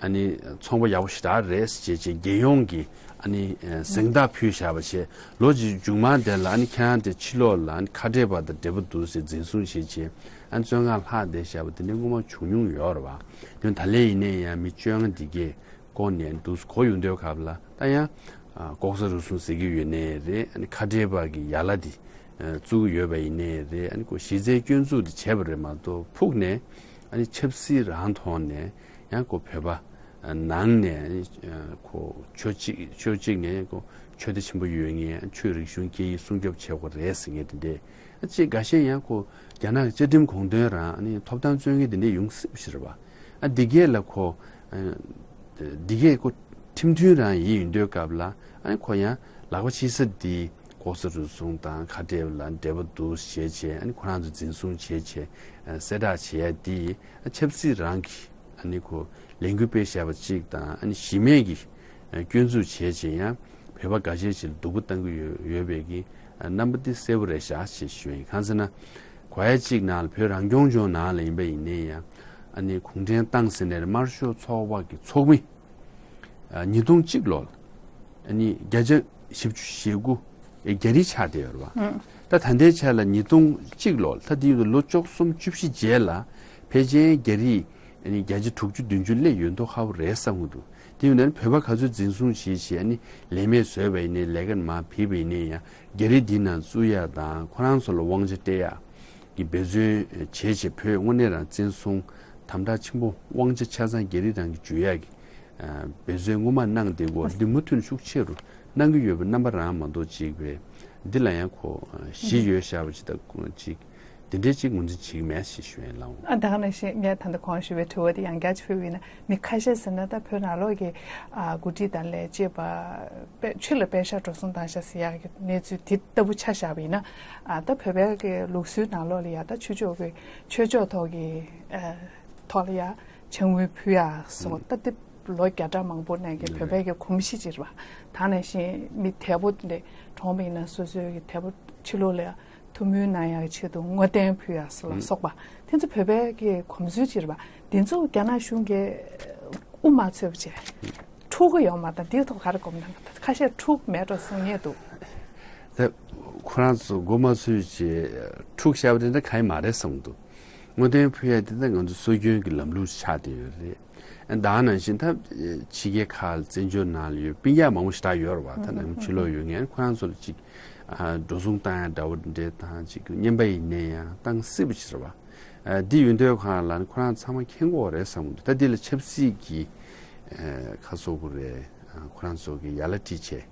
ཨ་ནི་ཚོང་པ་ཡག་པོ་ཞེ་དྲག་རེད་ཅེས་ཅེས་རྒྱལ་ཡོངས་ཀྱི་ཨ་ནི་གཟེངས་རྟགས་ཕུལ་བཞག་པ་བྱས། ལོ་གཅིག་མཇུག་མ་དེ་ལ་ཨ་ནི་ཁྱེད་རང་དེ་ཕྱི་ལོགས་ལ་ཨ་ནི་ཁ་བྲལ་བ་དང་འབྲེལ་བ་འདུག་ཟེར་འཛིན་བཟུང་བྱས་བྱས། ཨ་ནི་བཙོན་ཁང་ལྷག་བསྡད་བཞག་པ་དེ་འདྲའི་སྔོན་མ་བྱུང་མྱོང་ཡོད་རེད་བ། དེ་ད་ལན་ཡིན་ནའི་ཡང་མི་བཅོ་ལྔ་འདི་གས་བསྐོ་ནས་འདུག་གོ་ཡོང་དུས་སྐབས་ལ། ད་ཡང་ཨ་ལྐོག་ཟ་རུལ་སུངས་ཟེར་གྱི་ཡོད་ནའི་རེད། ཨ་ནི་ཁ་བྲལ་བ་གི་ཡ་ལ་འདི་ཨ་བཙུགས་ཡོད་པ་ཡིན་ནའི་རེད། ཨ་ནི་ཁོ་གཞི་རྩའི་སྐྱོན་འཛུགས་འདི་བྱས་པ་རེད་མ་གཏོགས། ཕུགས་ནས་ཨ་ནི་ཆབ་སྲིད་རང་ཐོག་ནས་ཡང་ཁོ་བོད་པ་ཨ་ནང་ནས་ཨ་ནི་ཨ་ཁོ་ཕྱོགས་གཅིག་ཕྱོགས་གཅིག་ནས་ཁོ་ཆོས་དད་ཆེན་པོ་ཡོད་མཁན། ཆོས་རིག་གཞུང་སྐད་ཡིག་སྲུང་སྐྱོབ་བྱེད་དགོས་རེད་ཟེར་མཁན་དེ་འདྲས། ཨ་ཅེས་འགའ་ཤས་ཡང་ཁོ་རྒྱ་ནག་གི་བཅའ་ཁྲིམས་དགོངས་དོན་རང་ཨ་ནི་ཐོབ་ཐང་རྩོད་མཁན་དེ་འདྲས་ཡོང་སྲིད་པ་ཞིག་རེད་བ། ཨ་འདི་གས་ལ་ཁོ་ཨ་འདི་གས་ཁོ་ཁྲིམས་མཐུན་རང་ཡིན་ཡོང་དུས་སྐབས་ལ། ཨ་ནི་ཁོ་ཡང་ལག་པ་ཕྱིས་ས་འདི་ལྐོག་ཟ་རུལ་སུངས་དང་ཁ་བྲལ་ལ་འབྲེལ་བ་འདུག་ཟེར་བྱས། ཨ་ནི་ཁོ་རང་ཚོ་འཛིན་བཟུང་བྱས་བྱས་ཨ་གསལ་བསྒྲགས་བྱེད་ཡ་འདི། ཨ་ཆབ་སྲིད་རང་གི་ཨ་ནི་ཁོ་ལས་འགུལ་སྤེལ་བཞག་པ་གཅིག་དང་། ཨ་ནི་གཞི་མེད་ཀྱི་ཨ་སྐྱོན་འཛུགས་བྱས་བྱས་ཡང་བོད་པ་འགའ་ཤས་ཤིག་ལ་སྡུག་པོ་བཏང་གི་ཡོད་ཡོད་པའི་གི་ཨ་རྣམ་པ་འདི་གསལ་པོ་རེད་ཤག་ཅེས་ཞུ་ཡིན། གང་ཟེར་ན། གོ་ཡ་གཅིག་ནང་ལ་བོད་རང་སྐྱོང་ལྗོངས་ནང་ལ་ཡིན་པ་ཡིན་ནའི་ཡང་། ཨ་ནི་གུང་ཁྲན་ཏང་ཟེར་ནས་དམར་ཤོག་ཚོགས་པ་གི་ཚོགས་མི་ཨ་ཉིས་སྟོང་གཅིག་ལོར་ཨ་ནི་བརྒྱ་ཆ་བཞི་བཅུ་ཞེ་དགུ། ཨེ་རྒྱ་རིགས་ཆགས་བསྡད་ཡོད་རེད་བ། ཨང་། ད་ད་ལྟའི་ཆ་ལ་ཉིས་སྟོང་གཅིག་ལོར། ད་དེ་ཡོད་ལོ་བཅུ་གསུམ་བཅུ་བཞི་རྗེས་ལ་ཕལ་ཆེར་རྒྱ་རིགས་ཨ་ནི་བརྒྱ་ཆ་དྲུག་ཅུ་བདུན་ཅུ་སླེབས་ཡོད་མདོག་ཁ་པོ་རེད་བསམ་གྱི་འདུག་དེ་ཡོད་ན་ནི་བོད་པ་ག་ཚོད་འཛིན་བཟུང་བྱས་བྱས། ཨ་ནི་ལས་མེད་བཟོས་པ་ཡིན་ནའི། ལས་ཀ་མར་ཕུད་པ་ཡིན་ནའི་ཡང་རྒྱ་རིགས་འདི་ནང་བཙུགས་ཡ་དང་། ཁོ་རང་ཚོ་ལ་དབང་ཆ་སྤྲད་ཡ་གི་འབད་བརྩོན་བྱས་བྱས། བོད་དངོས་གནས་རང་བཙན་བཟུང་དམ་དྲག་ཆེན་པོ། དབང་ཆ་ཆ་ཚང་རྒྱ་རིགས་རང་གི་འཇུ་ཡ་གི་ཨ་འབད་བརྩོན་སྔོན་མ་གནང་བསྡད་ཀྱི་ཡོད་རེད། འདི་མུ་མཐུད་ནས་ཤུགས་ཆེ་རུ་གནང་གི་ཡོད་པའི་རྣམ་པ་རང་མ་གཏོགས་ཅིག་བས། འདི་ལ་ཡང་ཁོ་ཨ་གཞི་ཡོད་ཤག་པ་ཅིག་དང་ཅིག་དེ་འདྲའི་ཅིག་ངོས་འཛིན་བྱེད་ཀྱི་མེད་ཅེས་ཞུ་ཡིན་ལགས། ཨ་ད་ག་ནང་བཞིན་ངས་ད་ལྟ་གོང་ཞུས་པའི་དྲི་བ་དེ་ཡང་བསྐྱར་ཅིག་ཕུལ་བ་ཡིན་ན། མི་ཁ་ཤས་ཟེར་ན་ད་བོད་ནང་ལོགས་ཀྱི་ཨ་འགོ་ཁྲིད་དང་ལས་བྱེད་པ་དཔེ་ཕྱི་ལ་པད་ཤག་འགྲོ་སོང་བཏང་ཤག་ཟེར་ཡག་གི་གནས་ཚུལ་དེ་ལྟ་བུ་ཆ་བཞག་པ་ཡིན་ན། ཨ་ད་བོད་པའི་གི་ལུགས་སྲོལ་ནང་ལོགས་ལ་ཡ་ད་ཆོས་ཕྱོགས་ཀྱི་ཆོས་ཕྱོགས་ཐོག་གི་ཨ་ཐོག་ལ་ཡ་ཕྱག་དངུལ་ཕུལ་ཡ་སོགས། ད་དེ་ལོ་བརྒྱ་ཕྲག་མང་པོ་ནས་ཀྱི་བོད་པའི་གི་གོམས་གཤིས་ཅིག་རེད་བ། ད་ནང་བཞིན་མི་དལ་པོ་དེ་ གྲོངས་པ་ཡིན་ན་སོ་སོའི་གི་དེ་པོ་ཕྱི་ལོགས་ལ་ཡ་ཐུགས་སྨོན་གནང་ཡག་གི་ཆེད་དུ་བསྔོ་རྟེན་ཕུལ་ཡག་སོགས་ལ་སོགས་པ་དེ་ཚོ་བོད་པའི་གི་གོམས་སྲོལ་ཅིག་རེད་པ། དེ་ཚོ་རྒྱ་ནག་གཞུང་གིས་དབུ་མ་ཚོས་པ་བྱས་འཁྲུག་གི་ཡོད་མ་རེད། དེའི་ཐོག་ག་རེ་གོ་བ་ལེན་གི། ཁ་ཤས་འཁྲུག་མེད་འགྲོ་གསུང་མཁན་འདུག། ད་ཁོ་རང་ཚོ་མགོ་མ་ཚོས་བྱས་འཁྲུག་བཞག་པ་དེ་འདྲ་གང་ཡང་མ་རེད་བསམ་འདུག། བསྔོ་རྟེན་ཕུལ་ཡ་དེ་ད་ང་ཚོ་སྲོལ་རྒྱུན་གྱི་ལམ་ལུགས་ཆགས་བསྡད་ཡོད་རེད། ད་ནང་བཞིན་ད་ཕྱི་རྒྱལ་ཁག་ལ་བཙན་བྱོལ་ནང་ལ་ཡོད་སྤུན་ཀྱག་མང་པོ་ཞེ་དྲག་ཡོད་རེད་བ། ད་ནང་ཕྱི་ལོགས་ཡོད་མཁན་ཁོ་རང་ཚོ་ལ་ཅིག་ཨ་འགྲོ་སོང་བཏང་ཡ་འདྲ་བོ་འདྲ་དང་ཅིག་རྔན་པ་ཡིན་ནའི་ཡང་བཏང་སྲིད་པ་ཅིག་རེད་བ། ཨ་འདི་ཡོད་དུས་ཁོ་རང་ལ་ནི་ཁོ་རང་ཚང་མ་མཁྱེན་གྱི་ཡོད་རེད་བསམ་གྱི་འདུག། ད་འདི་ལ་ཆབ་སྲིད་ཀྱི་ཨ་ཁ་སོ་གོ་རེད། ཨ་ཁོ་རང་ཚོ་གི་ཡ་ལ་ཁྲིད་བྱས།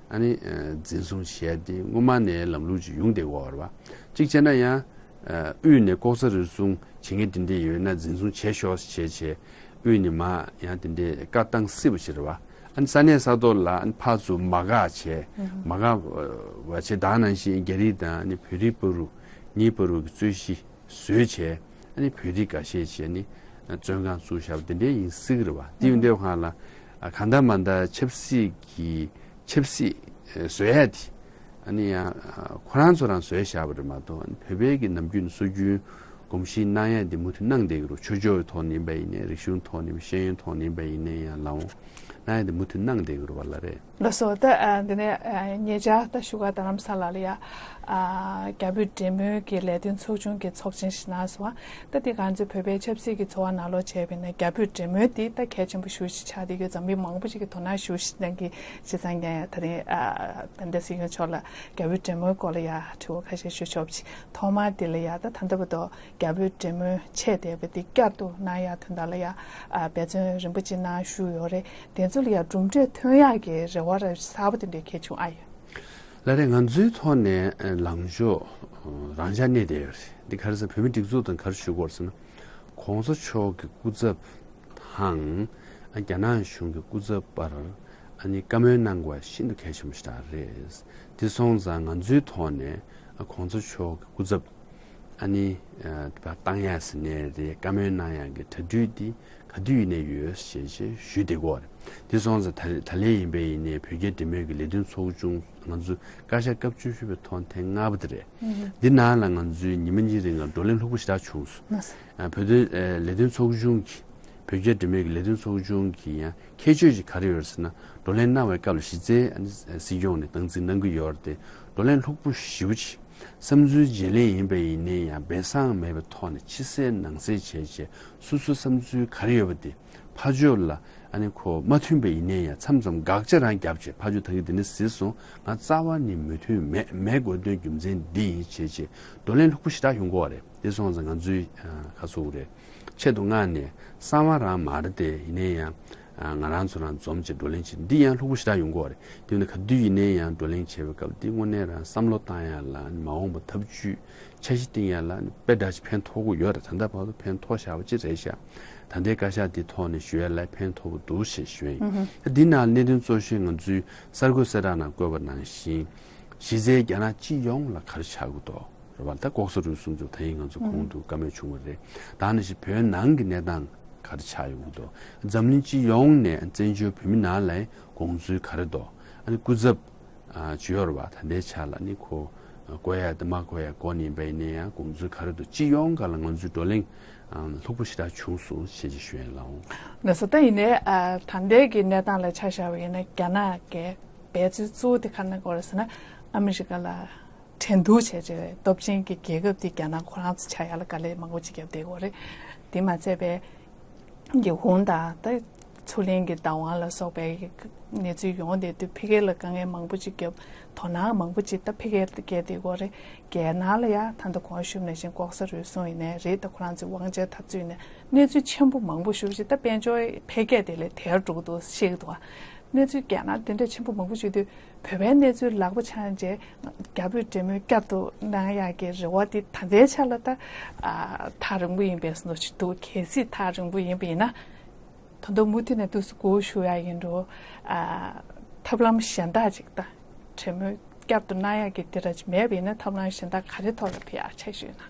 ཨ་ནི་ཨ་འཛིན་བཟུང་བྱས་ཏེ་སྔོན་མ་ནས་ལམ་ལུགས་ཅིག་ཡོང་བསྡད་ཡོད་རེད་བ། གཅིག་བྱས་ན་ཡང་ཨ་དབུས་ནས་ལྐོག་ཟ་རུལ་སུངས་བྱེད་མཁན་དེ་འདྲས་ཡོད་ན་འཛིན་བཟུང་བྱས་ཤོག་ཅེས་བྱས་དབུས་ནས་མར་ཡང་དེ་འདྲས་བཀའ་བཏང་སྲིད་པ་ཞིག་རེད་བ། ཨ་ནི་ས་གནས་ས་ཐོག་ལ་ཨ་ནི་ཕར་ཚུར་མ་དགའ་བྱས་མ་དགའ་བ་བྱས། ད་ནང་བཞིན་རྒྱ་རིགས་དང་ཨ་ནི་བོད་རིགས་བར་དུ་གཉིས་བར་དུ་གི་རྩོད་གཞི་བཟོས་བྱས། ཨ་ནི་བོད་རིགས་འགའ་ཤས་བྱས་ནི་བཙོན་ཁང་བཙུགས་བཞག་པ་དེ་འདྲའི་ཡིན་སྲིད་ཀྱི་རེད་བ། དེ་ཡིན་དུས་ཁོ་རང་ལ་ཨ་གང་ལྟར་མ་ལྟར་ཆབ་སྲིད་ཀྱི་ཆབ་སྲིད་ཨ་བཟོ་ཡ་དེ་ཨ་ནི་ཡང་ཨ་ཁོ་རང་ཚོ་རང་བཟོས་བཞག་པ་རེད་མ་གཏོགས། ཨ་ནི་བོད་པའི་གི་ནམ་རྒྱུན་སྲོལ་རྒྱུན་གོམས་གཤིས་གནང་ཡ་དེ་མུ་མཐུད་གནང་བསྡད་ཀྱི་རེད། ཆོས་ཕྱོགས་ཀྱི་ཐོག་ནས་ཡིན་པ་ཡིན་ནའི་རིག་གཞུང་ཐོག་ནས་ཤེས་ཡོན་ཐོག་ནས་ཡིན་པ་ཡིན་ནའི་ཡང་ལག་འོང་གནང་ཡ་དེ་མུ་མཐུད་གནང་བསྡད་ཀྱི་རེད་བ་ལ་རེད། ལགས་སོ། ད་ཨ་འདི་ནས་ཨ་ཉེ་ཆར་ད་བཞུགས་སྒར་རྡ་རམ་ས་ལ་ལ་ཡ་ཨ་རྒྱ་བོད་འབྲེལ་མོལ་གྱི་ལས་དོན་ཚོགས་ཆུང་གི་ཚོགས་ཆེན་ཞིག་གནང་སོང་བ། ད་འདི་ང་ཚོའི་བོད་པའི་ཆབ་སྲིད་ཀྱི་འཚོ་བ་ནང་ལོགས་བྱས་པ་ཡིན་ན་རྒྱ་བོད་འབྲེལ་མོལ་འདི་ད་གལ་ཆེན་པོ་ཞེ་པོ་ཅིག་ཆགས་བསྡད་ཡོད། འཛམ་གླིང་མང་པོ་ཞིག་གིས་དོ་སྣང་ཞེ་པོ་ཅིག་གནང་གི་བྱས་ཙང་ངས་ད་རིང་ཨ་བན་དེ་སྲིད་སྐྱོང་མཆོག་ལ་རྒྱ་བོད་འབྲེལ་མོལ་སྐོར་ལ་ཡ་དྲི་བ་ཁ་ཤས་ཞུ་ཆོག་པ་ཅིག། ཐོག་མར་འདི་ལ་ཡ་ད་ད་ལྟ་བར་དུ་རྒྱ་བོད་འབྲེལ་མོལ་བྱས་བསྡད་པ་འདི་བསྐྱར་དུ་གནང་ཡ་དོན་དག་ལ་ཡ་ཨ་འབད་བརྩོན་རིམ་པ་ཅིག་གནང་བཞུགས་ཡོད་རེད། དེ་ཚོ་ལ་ཡང་གྲུབ་འབྲས་ཐོན་ཡག་གི་རེ་བ་ར་གསར་པ་དེ་འདྲའི་གལ་བྱུང་ཨ་ཡོད། ལགས་རེད། ང་ཚོའི་ཐོག་ནས་ལངས་ཕྱོགས་རང་འཇགས་གནས་བསྡད་ཡོད་རེད། འདི་ག་རེ་ཟེར་བོད་མི་སྒྲིག་འཛུགས་དང་ག་རེ་ཞུ་དགོས་རེད་ཟེར་ན། གོང་ས་མཆོག་གི་སྐུ་ཚབ་དང་རྒྱ་ནག་གཞུང་གི་སྐུ་ཚབ་བར་ཨ་ནི་བཀའ་མོལ་གནང་དགོས་པ་ཤིན་ཏུ་གལ་ཆེན་པོ་ཞིག་རེད། དེ་སོང་ཙང་ང་ཚོའི་ཐོག་ནས་གོང་ས་མཆོག་གི་སྐུ་ཚབ་ཨ་ནི་ཨ་དེ་བ་བཏང་ཡ་ཟེར་ནས་རེད། བཀའ་མོལ་གནང་ཡ་གི་གྲ་སྒྲིག་འདི་ག་དུས་ཡིན་ནའི་ཡོད་ཞེས་ཞེས་ཞུས་བསྡད་ཀྱི་ཡོད་རེད། དེ་སོང་ཙང་ད་ད་ལན་ཡིན་པའི་ཡིན་ནའི་བོད་རྒྱ་འབྲེལ་མོལ་གྱི་ལས་དོན་ཚོགས་ཆུང་ང་ཚོ་བཀའ་ཤག་སྐབས་བཅུ་བཞི་པའི་ཐོག་ཐེངས་ལྔ་པ་དེ་རེད། འདི་ནང་ལ་ང་ཚོའི་ཉི་མ་གཉིས་རིང་ལ་བགྲོ་གླེང་ལྷུག་པོ་ཞེ་དྲག་བྱུང་སོང་། ལགས་སོ། ཨ་བོད་དོན་ཨ་ལས་དོན་ཚོགས་ཆུང་གི་བོད་རྒྱ་འབྲེལ་མོལ་གྱི་ལས་དོན་ཚོགས་ཆུང་གི་ཡང་ཁྱད་ཆོས་ཅིག་ག་རེ་ཡོད་ཟེར་ན། བགྲོ་གླེང་གནང་བའི་སྐབས་ལ་གཞི་རྩའི་ཨ་ནི་སྲིད་སྐྱོང་ནས་སྟངས་འཛིན་གནང་གི་ཡོད་རེད་དེ། བགྲོ་གླེང་ལྷུག་པོ་ཞེ་པོ་ཅིག། བསམ་ཚུལ་བརྗེ་ལེན་ཡིན་པ་ཡིན་ནའི་ཡང་སྦས་གསང་མེད་པའི་ཐོག་ནས་ཕྱི་གསལ་ནང་གསལ་བྱས་བྱས་སོ་སོའི་བསམ་ཚུལ་ག་རེ་ཡོད་པ་དེ་ཕར་ཕྱོགས་ལ་ཨ་ནི་ཁོ་མ་མཐུན་པ་ཡིན་ནའི་ཡང་མཚམས་མཚམས་དགག་བྱ་རང་བརྒྱབ་བྱས། ཕར་ཕྱོགས་ད་གིན་འདི་འདྲ་ཟེར་སོང་། ང་རྩ་བ་ནས་མོས་མཐུན་མེད་མེད་དགོས་དོན་རྒྱུ་མཚན་འདི་ཡིན་བྱས་བྱས་བགྲོ་གླེང་ལྷུག་པོ་ཞེ་དྲག་ཡོང་གི་ཡོད་རེད། དེ་སོང་ཙང་ང་ཚོའི་ཁ་སོ་རེད། ཆེད་དུ་མངགས་ནས་གསང་བ་རང་མ་རེད་དེ། ཡིན་ནའི་ཡང་ང་རང་ཚོ་རང་འཛོམས་བྱས་བགྲོ་གླེང་བྱེད་འདི་ཡང་ལྷུག་པོ་ཞེ་དྲག་ཡོང་གི་ཡོད་རེད། དེ་ཡིན་ན་ག་དུས་ཡིན་ནའི་ཡང་བགྲོ་གླེང་བྱེད་པའི་སྐབས་འདི་དངོས་གནས་རང་བསམ་བློ་བཏང་ཡ་ལ་མ་འོངས་པ་ཐབས་ཇུས་འཆར་གཞི་བཏིང་ཡ་ལ་དཔེ་འདྲ་ཞིག་ཕན་ཐོགས་ཀྱི་ཡོད་རེད། ད་ལྟ་བར་དུ་ཕན་ཐོགས་བཞག་པ་ཅིག་རེད་ཤག། ད་ལྟའི་བཀའ་ཤག་འདི་ཐོག་ནས་ཞུ་ཡ་ལ་ཕན་ཐོགས་པ་འདུག་ཞེས་ཞུ་ཡ་ཡིན། ད་འདི་ནང་གནད་དོན་གཙོ་ཤོས་ང་ཚོའི་གསར་འགོད་གསལ་བསྒྲགས་ནང་བཀོད་པ་ནང་བཞིན་གཞི་རྩའི་རྒྱ་ནག་སྤྱི་ཡོངས་ལ་ག་རེ་ཆགས་ཀྱི་འདུག་རེད་བ། ད་ལྐོག་ཟ་རུལ་སུངས་ཚོ་ད་ཡིན་ང་ཚོ་གོང་དུ་བཀའ་མོལ་བྱུང་བ་རེད། ད་ནི་ཞིག་བོད་ནང་གི་གནས་སྟངས་ག་རེ་ཆགས་ཡོང་གི་འདུག། འཛམ་གླིང་སྤྱི་ཡོངས་ནས་བཙན་བྱོལ་བོད་མི་ནང་ལ་དགོངས་ཚུལ་ག་རེ་འདུག། ཨ་ནི་སྐུ་ཚབ་ཨ་བྱུང་ཡོད་རེད་བ། ད་ལྟའི་ཆ་ལ་ནི་ཁོ་དགོས་ཡ་དང་མ་དགོས་ཡ་སྐོར་ནས་ཡིན་པ་ཡིན་ན་ཡང་དགོངས་ཚུལ་ག་རེ་འདུག། སྤྱི་ཡོངས་སྒང་ལ་ང་ཚོའི་བགྲོ་གླེང་ལྷུག་པོ་ཞེ་དྲག་བྱུང་སོང་ཞེས་ཅིག་ཞུ་ཡ་ལ་འོང་། ལགས་སོ། ད་ཡིན་ནའི་ཨ་ད་ལྟའི་གི་གནས་སྟངས་ལ་ཆ་བཞག་པ་ཡིན་ན་རྒྱ་ནག་གི་འབད་བརྩོན་གཙོ་བོ་དེ་ག་རེ་གནང་གི་ཡོད་རེད་ཟེར་ན། ཨ་མི་རི་ཀ་ལ་འགྲན་བསྡུར་བྱས་བྱས་སྟོབས་ཆེན་གྱི་རྒྱལ་ཁབ་དེ་རྒྱ་ནག་ཁོ་རང་ཚོ་ཆགས་ཡ་ལ་དཀའ་ལས་མང་པོ་ཅིག་བརྒྱབ་བསྡད་ཡོད་རེད། དེ་མ་ཚད་པའི་ཉི་ཧོང་དང་ད་མཚོ་གླིང་གི་བདག་དབང་ལ་སོགས་པའི་གནས་ཚུལ་ཡོང་བསྡད་དུས་ཕ་གི་ལ་དཀའ་ངལ་མང་པོ་ཅིག་བརྒྱབ། དོ་སྣང་མང་པོ་ཅིག་ད་ཕ་གིར་བསྐྱལ་བསྡད་ཡོད་རེད། རྒྱ་ནག་ལ་ཡ་ད་ལྟ་གོང་ཞུས་ནང་བཞིན་ལྐོག་ཟ་རུལ་སུངས་ཡིན་ནའི་རེད། ད་ཁོ་རང་ཚོའི་དབང་ཆའི་འཐབ་རྩོད་ཡིན་ནའི་གནས་ཚུལ་ཆེན་པོ་མང་པོ་ཞེ་པོ་ཅིག་ད་དཔལ་འབྱོར་འཕེལ་རྒྱས་དེ་ལས་དལ་འགྲོ་གི་འདུག་བཤད་ཀྱི་འདུག་ཨ། གནས་ཚུལ་རྒྱ་ནག་དེ་འདྲ་ཆེན་པོ་མང་པོ་བྱུང་དུས་བོད་པའི་གནས་ཚུལ་ལག་པ་འཆང་རྗེས་རྒྱ་བོད་འབྲེལ་མོལ་བསྐྱར་དུ་གནང་ཡག་གི་རེ་བ་དེ་ད་ལྟའི་ཆ་ལ་ད་ཨ་ཐག་རིང་པོ་ཡིན་པའི་བཟོ་འདྲ་ཅིག་འདུག། གལ་སྲིད་ཐག་རིང་པོ་ཡིན་པ་ཡིན་ན། ད་དུང་མུ་མཐུད་ནས་འདུག་སེ་སྒུག་བཞུགས་ཡག་ཡིན་འགྲོ། ཨ་ཐབས་ལམ་གཞན་དག་ཅིག་ད་འབྲེལ་མོལ་བསྐྱར་དུ་གནང་ཡག་གི་དེ་འདྲ་ཅིག་མེད་པ་ཡིན་ན་ཐབས་ལམ་གཞན་དག་ག་རེ་ཐོག་ལ་ཕེབས་ཡག་ཆ་ཞུས་ན།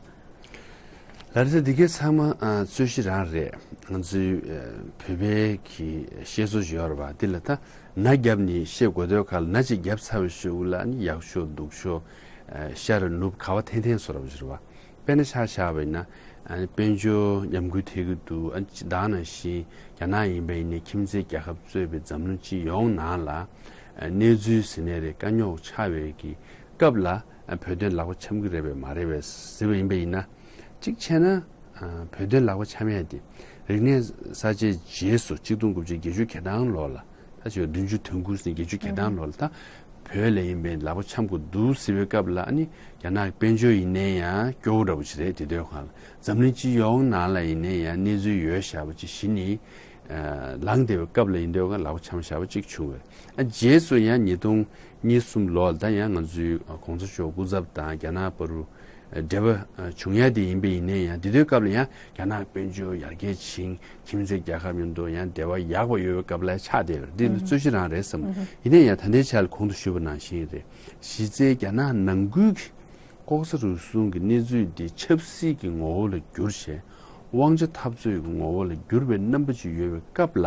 ལགས་རེད། འདི་གའི་ཚང་མ་ཨ་རྩོད་གཞི་རང་རེད། ང་ཚོའི་ཨ་བོད་པའི་གི་བཤད་སྲོལ་ཞིག་ཡོད་རེད་པ། འདི་ལ་ད་ན་བརྒྱབ་ནས་བཤད་དགོས་དོན་ག་ལ། ན་གཅིག་བརྒྱབ་ཚར་བའི་གཞུག་ལ་ནི་ཡག་ཤོས་སྡུག་ཤོས་ཨ་ཤ་ར་ནུབ་ག་བ་འཐེན་འཐེན་བཟོ་འདྲ་པོ་ཞིག་རེད་པ། དཔེར་ན་ཆ་བཞག་པ་ཡིན་ན་ཨ་ནི་དཔལ་འབྱོར་ཉམས་རྒུད་ཐེབས་ཀྱི་འདུག་ཨ་ནི་ད་ག་ནང་བཞིན་རྒྱ་ནག་ཡིན་པ་ཡིན་ནའི་ཁྱིམ་མཚེས་རྒྱལ་ཁབ་གཙོས་པའི་འཛམ་གླིང་སྤྱི་ཡོངས་ནང་ལ་ཨ་གནས་ཚུལ་ཟེར་ནའི་རེད། དཀའ་རྙོག་ཆགས་པའི་གི་སྐབས་ལ་ཨ་བོད་དོན་ལག་པ་འཆང་གི་རེད་པས་མ་རེད་པས་ཟེར་བ་ཡིན་པ་ཡིན་ན། གཅིག་བྱས་ན་ཨ་བོད་དོན་ལག་པ་འཆང་ཡས་དེ་རིག་གནས་གསར་བརྗེའི་རྗེས་སུ་གཅིག་སྟོང་དགུ་བརྒྱ་བརྒྱད་ཅུ་གྱ་གྲངས་ལོ་ལ། ད་ཆ་བདུན་ཅུ་དོན་དགུ་ཟིན་བརྒྱད་ཅུ་གྱ་གྲངས་ལོ་ལ་ད་བོད་ལ་ཡིན་པའི་ལག་པ་འཆང་དགོས་འདུག་ཟེར་བའི་སྐབས་ལ་ཨ་ནི་རྒྱ་ནག་དཔལ་འབྱོར་ཡིན་ནའི་ཡང་སྐྱོ་བོ་འདྲ་པོ་ཞིག་རེད། དེ་དུས་སྒང་ལ་འཛམ་གླིང་སྤྱི་ཡོངས་ནང་ལ་ཡིན་ནའི་ཡང་གནས་ཚུལ་ཡོད་བཞག་པ་ཅིག་གཞི་ནས་ཨ་ལངས་བསྡད་པའི་སྐབས་ལ་ཡིན་དུས་སྒང་ལག་པ་འཆང་བཞག་པ་ཅིག་བྱུང་བས། ཨ་རྗེས་སུ་ཡང་ཉིས་སྟོང་གཉིས་གསུམ་ལོ་ལ་ད་ཡང་ང་ཚོའི་ཨ་གོང་ས་མཆོག་སྐུ་ཚབ་དང་རྒྱ་ནག་བར་དུ་འབྲེལ་བ་བྱུང་ཡ་དེ་ཡིན་པ་ཡིན་ནའི་ཡང་དེ་དུས་སྐབས་ལ་ཡང་རྒྱ་ནག་དཔལ་འབྱོར་ཡར་རྒྱས་ཕྱིན། ཁྱིམ་མཚེས་རྒྱལ་ཁབ་མཉམ་དུ་ཡང་འབྲེལ་བ་ཡག་པ་ཡོད་པའི་སྐབས་ལ་ཆགས་བསྡད་པ་རེད། འདི་ནི་རྩོད་གཞི་རང་རེད་བསམ། ཡིན་ནའི་ཡང་ད་ལྟའི་ཆ་ལ་གོང་དུ་ཞུས་པ་ནང་བཞིན་རེད། གཞི་རྩའི་རྒྱ་ནག་ནང་ཁུལ་གྱི་ལྐོག་ཟ་རུལ་སུངས་ཀྱི་གནས་ཚུལ་འདི་ཆབ་སྲིད་ཀྱི་ངོ་བོ་ལ་བསྒྱུར་བྱས་དབང་ཆ་འཐབ་རྩོད་ཀྱི་ངོ་བོ་ལ་བསྒྱུར་བའི་རྣམ་པ་ཅིག་ཡོད་པའི་སྐབས་ལ།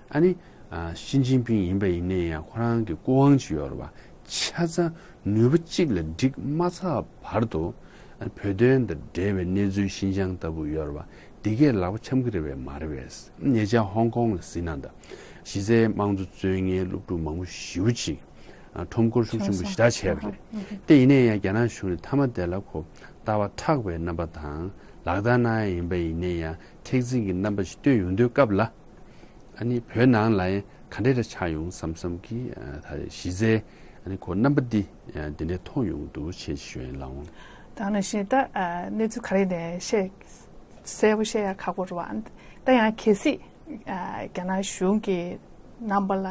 ཨ་ནི་ཨ་ཞི་ཅིན་ཕིང་ཡིན་པ་ཡིན་ནའི་ཡང་ཁོ་རང་གི་སྐུ་དབང་ཅིག་ཡོད་རེད་པ། ཆ་ཚང་ནུས་པ་གཅིག་ལ་འགྲིག་མ་ཚར་བར་དུ་ཨ་ནི་བོད་དོན་དང་འབྲེལ་བའི་གནས་ཚུལ་ཤིན་ཅང་ལྟ་བུ་ཡོད་རེད་པ། འདི་གས་ལག་པ་འཆང་གི་རེད་པས་མ་རེད་པས། ཉེ་ཆར་ཧོང་ཀོང་ལ་གཟིགས་ན་འདྲ། གཞི་རྩའི་དམངས་གཙོ་རྩོད་མཁན་སློབ་ཕྲུག་མང་པོ་ཞེ་པོ་ཅིག་ཨ་ཁྲོམ་སྐོར་ཤུགས་ཆེན་པོ་ཞེ་དྲག་བྱས་པ་རེད། དེ་ཡིན་ནའི་ཡང་རྒྱ་ནག་གཞུང་ནས་མཐའ་མ་དེ་ལ་ཁོ་ལྟ་བ་མཁྲེགས་པའི་རྣམ་པ་དང་། ལག་བསྟར་གནང་ཡ་ཡིན་པ་ཡིན་ནའི་ཡང་མཁྲེགས་འཛིན་གྱི་རྣམ་པ་ཞིག་སྟོན་ཡོང་དུས་སྐབས་ལ། ཨ་ནི་བོད་ནང་ལ་ཡང་ག་འདྲ་འདྲ་ཆགས་ཡོང་བསམ་བསམ་གྱི་ཨ་ད་གཞི་རྩའི་ཨ་ནི་ཁོ་རྣམ་པ་འདི་ཨ་འདི་འདྲ་མཐོང་ཡོང་འདུག་ཅེས་ཞུ་ཡིན་ལགས་འོང་། ད་ནང་བཞིན་ད་ཨ་གནས་ཚུལ་ག་རེ་ནས་བཤད་གསལ་པོ་བཤད་ཡ་ཁག་པོ་རེད་པ། ད་ཡང་གལ་སྲིད་ཨ་རྒྱ་ནག་གཞུང་གི་རྣམ་པ་ལ་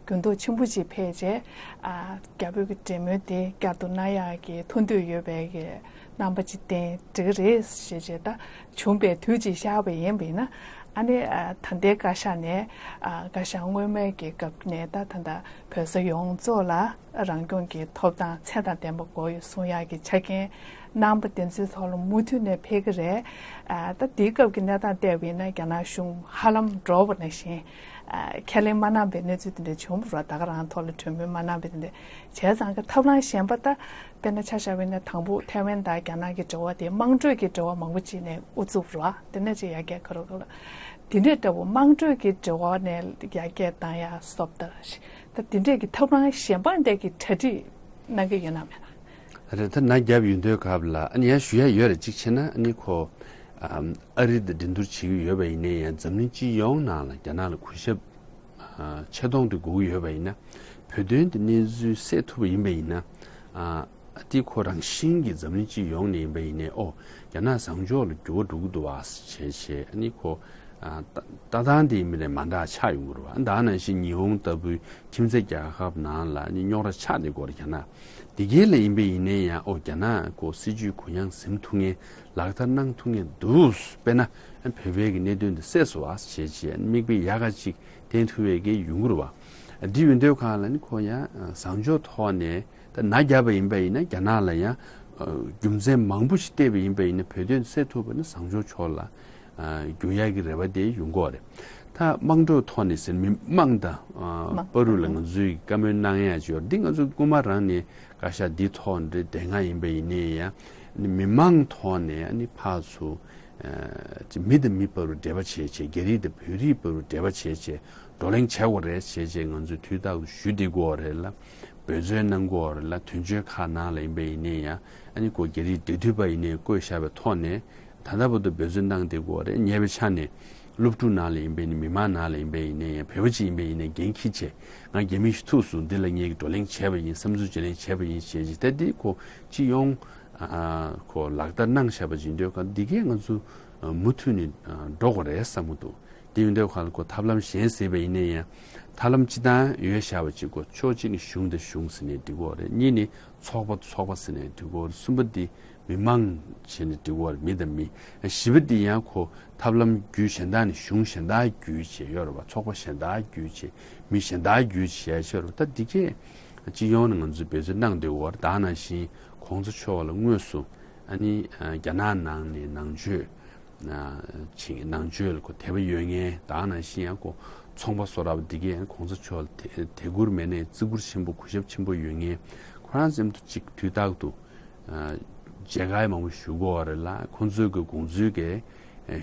འགྱུར་ལྡོག་ཆེན་པོ་ཅིག་ཕེབས་རྗེས་ཨ་རྒྱ་བོད་ཀྱི་འབྲེལ་མོལ་དེ་བསྐྱར་དུ་གནང་ཡག་གི་ཐུགས་འདོད་ཡོད་པའི་གི་རྣམ་པ་ཅིག་བསྟན་འགྲིག་གི་རེད་ཞེས་བྱས་ད། བྱུང་བའི་དུས་ཅིག་ཤར་བ་ཡིན་པ་ཡིན་ན། ཨ་ནི་ཨ་ད་ལྟའི་བཀའ་ཤག་ནས་ཨ་བཀའ་ཤག་སྔོན་མའི་གི་སྐབས་ནས་ད་ད་ལྟ་བོད་ས་ཡོངས་རྫོགས་ལ་རང་སྐྱོང་གི་ཐོབ་ཐང་ཚད་དང་ལྡན་པ་དགོས་ཡོད་གསུང་ཡག་གི་ཆ་རྐྱེན་རྣམ་པ་དེ་ཚོའི་ཐོག་ལ་མུ་མཐུད་ནས་འཕེལ་གི་རེད། ཨ་ད་དེའི་སྐབས་ཀྱི་གནས་སྟངས་བལྟས་པ་ཡིན་ན་རྒྱ་ནག་གཞུང་ཧ་ལམ་འགྲོ་བ་ནང་བཞིན་ཨ་ཁས་ལེན་མ་གནང་པའི་གནས་ཚུལ་དེ་འདྲ་བྱུང་བ་རེད། ད་ག་རང་ཐོག་ལ་གྲོས་མོལ་མ་གནང་པའི་དེ་འདྲ་བྱས་ཙང་གི་ཐབས་ལམ་གཞན་པ་ད། དཔེར་ན་ཆ་བཞག་པ་ཡིན་ན་དང་པོ་ཐའེ་ཝན་དང་རྒྱ་ནག་གི་འབྲེལ་བ་དེ་དམངས་ཁྲོད་ཀྱི་འབྲེལ་བ་མང་པོ་ཅིག་ནས་དབུ་བཙུགས་རེད་པ། དེ་ནས་ཅིག་ཡར་རྒྱས་ག་རེ་ག་རེ། དེ་འདྲའི་འདྲ་པོ་དམངས་ཁྲོད་ཀྱི་འབྲེལ་བ་ནས་ཡར་རྒྱས་བཏང་ཡ་སོབ་ད་ཞིག་ད་དེ་འདྲས་ཀྱི་ཐབས་ལམ་གཞན་པ་འདྲས་ཀྱི་གྲ་སྒྲིག་གནང་གི་ཡོད་ན་མེད་ན། རེད། ད་ན་བརྒྱབ་ཡོང་དུས་སྐབས་ལ་ཨ་ནི་ཡར་ཞུ་ཡ་ཡོད་རེད། གཅིག་བྱས་ན་ཨ་ནི་ཁོ་ཨ་རི་དང་འགྲན་བསྡུར་བྱེད་ཀྱི་ཡོད་པ་ཡིན་ནའི་ཡང་འཛམ་གླིང་སྤྱི་ཡོངས་ནང་ལ་རྒྱ་ནག་ལ་གུས་ཞབས་ཆེ་མཐོང་དེ་དགོས་ཀྱི་ཡོད་པ་ཡིན་ན། བོད་དོན་དེ་གནས་ཚུལ་སེལ་ཐུབ་པ་ཡིན་པ་ཡིན་ན། ཨ་དེ་ཁོ་རང་བཞིན་གྱིས་འཛམ་གླིང་སྤྱི་ཡོངས་ནས་ཡིན་པ་ཡིན་ནའི་ཨོ་རྒྱ་ནག་བཟང་ཕྱོགས་ལ་འགྱུར་བ་འགྲོ་གི་འདུག་བ་བྱས་བྱས་ཨ་ནི་ཁོ་ཨ་ལྟ་ལྟ་སྟངས་དེ་ཡིན་པ་ནས་མ་འདྲ་ཆགས་ཡོང་གི་རེད་བ། ད་ནང་བཞིན་ཉི་ཧོང་ལྟ་བུའི་ཁྱིམ་མཚེས་རྒྱལ་ཁབ་ནང་ལ་ཨ་ནི་རྙོག་དྲ་ཆགས་བསྡད་ཀྱི་ཡོད་རེད་རྒྱ་ནག་དེ་གའི་ལ་ཡིན་པ་ཡིན་ནའི་ཡང་ཨོ་རྒྱ་ནག་ཁོ་སྲིད་ཇུས་གུ་ཡངས་ཟིན་ཐུབ་མཁན་ལག་བསྟར་གནང་ཐུབ་མཁན་འདུག་དཔེར་ན་བོད་པའི་གི་གནད་དོན་དེ་སེལ་སོང་བ་ཞེས་བྱས་མིག་དཔེ་ཡག་ག་ཅིག་བསྟན་ཐུབ་པའི་གི་ཡོང་གི་རེད་བ། འདི་ཡོང་དུས་སྒང་ལ་ནི་ཁོ་ཡང་བཟང་ཕྱོགས་ཐོག་ནས་ད་ན་བརྒྱབ་པ་ཡིན་པ་ཡིན་ན་རྒྱ་ནག་ལ་ཡང་རྒྱུ་མཚན་མང་པོ་ཞིག་བལྟས་པ་ཡིན་པ་ཡིན་ན་བོད་དོན་སེལ་ཐུབ་པ་ནི་བཟང་ཕྱོགས་ཕྱོགས་ལ་རྒྱུག་ཡག་གི་རེ་བ་དེ་ཡོང་གི་ཡོད་རེད། ད་དམངས་ཁྲོད་ཐོག་ནས་ཟེར་མི་མང་དང་བར་དུ་ལ་ང་ཚོས་བཀའ་མོལ་གནང་ཡག་ཅིག་ཡོད་རེད། འདི་ང་ཚོ་སྔོན་མ་རང་ནས་བཀའ་ཤག་འདི་ཐོག་འདྲ་དེ་སྔ་ཡིན་པ་ཡིན་ནའི་ཡང་ནི་མི་མང་ཐོག་ནས་ནི་ཕར་ཚུར་ཨ་ཅིག་མི་དང་མི་བར་དུ་འབྲེལ་བ་བྱས་བྱས། རྒྱ་རིགས་དང་བོད་རིགས་བར་དུ་འབྲེལ་བ་བྱས་བྱས་བགྲོ་གླེང་བྱེད་དགོས་རེད་བྱས་བྱས་ང་ཚོས་དུས་རྟག་ཏུ་ཞུ་བསྡད་ཀྱི་ཡོད་རེད་ལ། འབད་བརྩོན་གནང་གི་ཡོད་རེད་ལ། དོན་གཅོད་ཁག་ནང་ལ་ཡིན་པ་ཡིན་ནའི་ཡང་ཨ་ནི་ཁོ་རྒྱ་རིགས་འབྲེལ་མཐུད་པ་ཡིན་ནའི་བསྐོས་བཞག་པའི་ཐོག་ནས་ད་ལྟ་བར་དུ་འབད་བརྩོན་གནང་བསྡད་ཀྱི་ཡོད་རེད། ཉེ་བའི་ཆ་ནས་སློབ་ཕྲུག་ནང་ལ་ཡིན་པ་ཡིན་ནའི་མི་མང་ནང་ལ་ཡིན་པ་ཡིན་ནའི་ཡང་བོད་པ་ཅིག་ཡིན་པ་ཡིན་ནའི་འགན་འཁྱེར་བྱས་ང་རྒྱ་མི་ཞིག་ཐུག་སོང་འདི་ལ་ངས་བགྲོ་གླེང་བྱས་པ་ཡིན། བསམ་ཚུལ་བརྗེ་ལེན་བྱས་པ་ཡིན་ཞེས་བྱས་ད་འདི་ཁོ་སྤྱི་ཡོངས་ཨ་ཁོ་ལག་བསྟར་གནང་བཞག་པ་ཅིག་ཡིན་དུས་སྒང་འདི་གས་ང་ཚོ་མུ་མཐུད་ནས་འགྲོ་དགོས་རེད་བསམ་གྱི་འདུག་དེ་ཡིན་དུས་སྒང་ལ་ཁོ་ཐབས་ལམ་གཞན་ཟེར་བ་ཡིན་ན་ཡང་ཐབས་ལམ་སྤྱི་བཏང་ཡོད་བཞག་པ་ཅིག་ཁོ་ཕྱོགས་གཅིག་ནས་གཞུང་དང་གཞུང་ཟེར་ནས་འགྲིག་གི་ཡོད་རེད། གཉིས་ནི་ཚོགས་པ་ཚོགས་པ་ཟེར་ནས་འགྲིག་གི་ཡོད་རེད། གསུམ་པ་འདི་མི་མང་བྱས་ནས་འགྲིག་གི་ཡོད་རེད། མི་དང་མི། བཞི་པ་འདི་ཡང་ཁོ་ཐབས་ལམ་བརྒྱུད་གཞན་དག་ནས་གཞུང་གཞན་དག་བརྒྱུད་བྱས་ཡོད་རེད་བ། ཚོགས་པ་གཞན་དག་བརྒྱུད་བྱས་མི་གཞན་དག་བརྒྱུད་བྱས་ཡོད་རེད་བ། ད་འདི་གས་སྤྱི་ཡོངས་ནས་ང་ཚོས་འབད་བརྩོན་གནང་བསྡད་ཡོད་རེད། ད་ནང་བཞིན་གོང་ས་མཆོག་ལ་དངོས་སུ་ ཨ་ནི་རྒྱ་ནག་ནང་ནས་ནང་ཆོས་ཅིག་ནང་ཆོས་ལ་ཁོ་དད་པ་ཡོད་མཁན། ད་ནང་བཞིན་ཡང་ཁོ་ཚོང་པ་བཟོ་འདྲ་པོ་འདི་གས་གོང་ས་མཆོག་ལ་དད་དད་བཀུར་མེད་ནའི་བརྩི་བཀུར་ཆེན་པོ་གུས་ཞབས་ཆེན་པོ་ཡོད་མཁན། ཁོ་རང་ཚོ་མཉམ་དུ་ཅིག་དུས་རྟག་ཏུ་མཇལ་ཁ་མང་པོ་ཞུ་གི་ཡོད་རེད་ལ། ཁོང་ཚོའི་གི་དགོངས་ཚུལ་གས་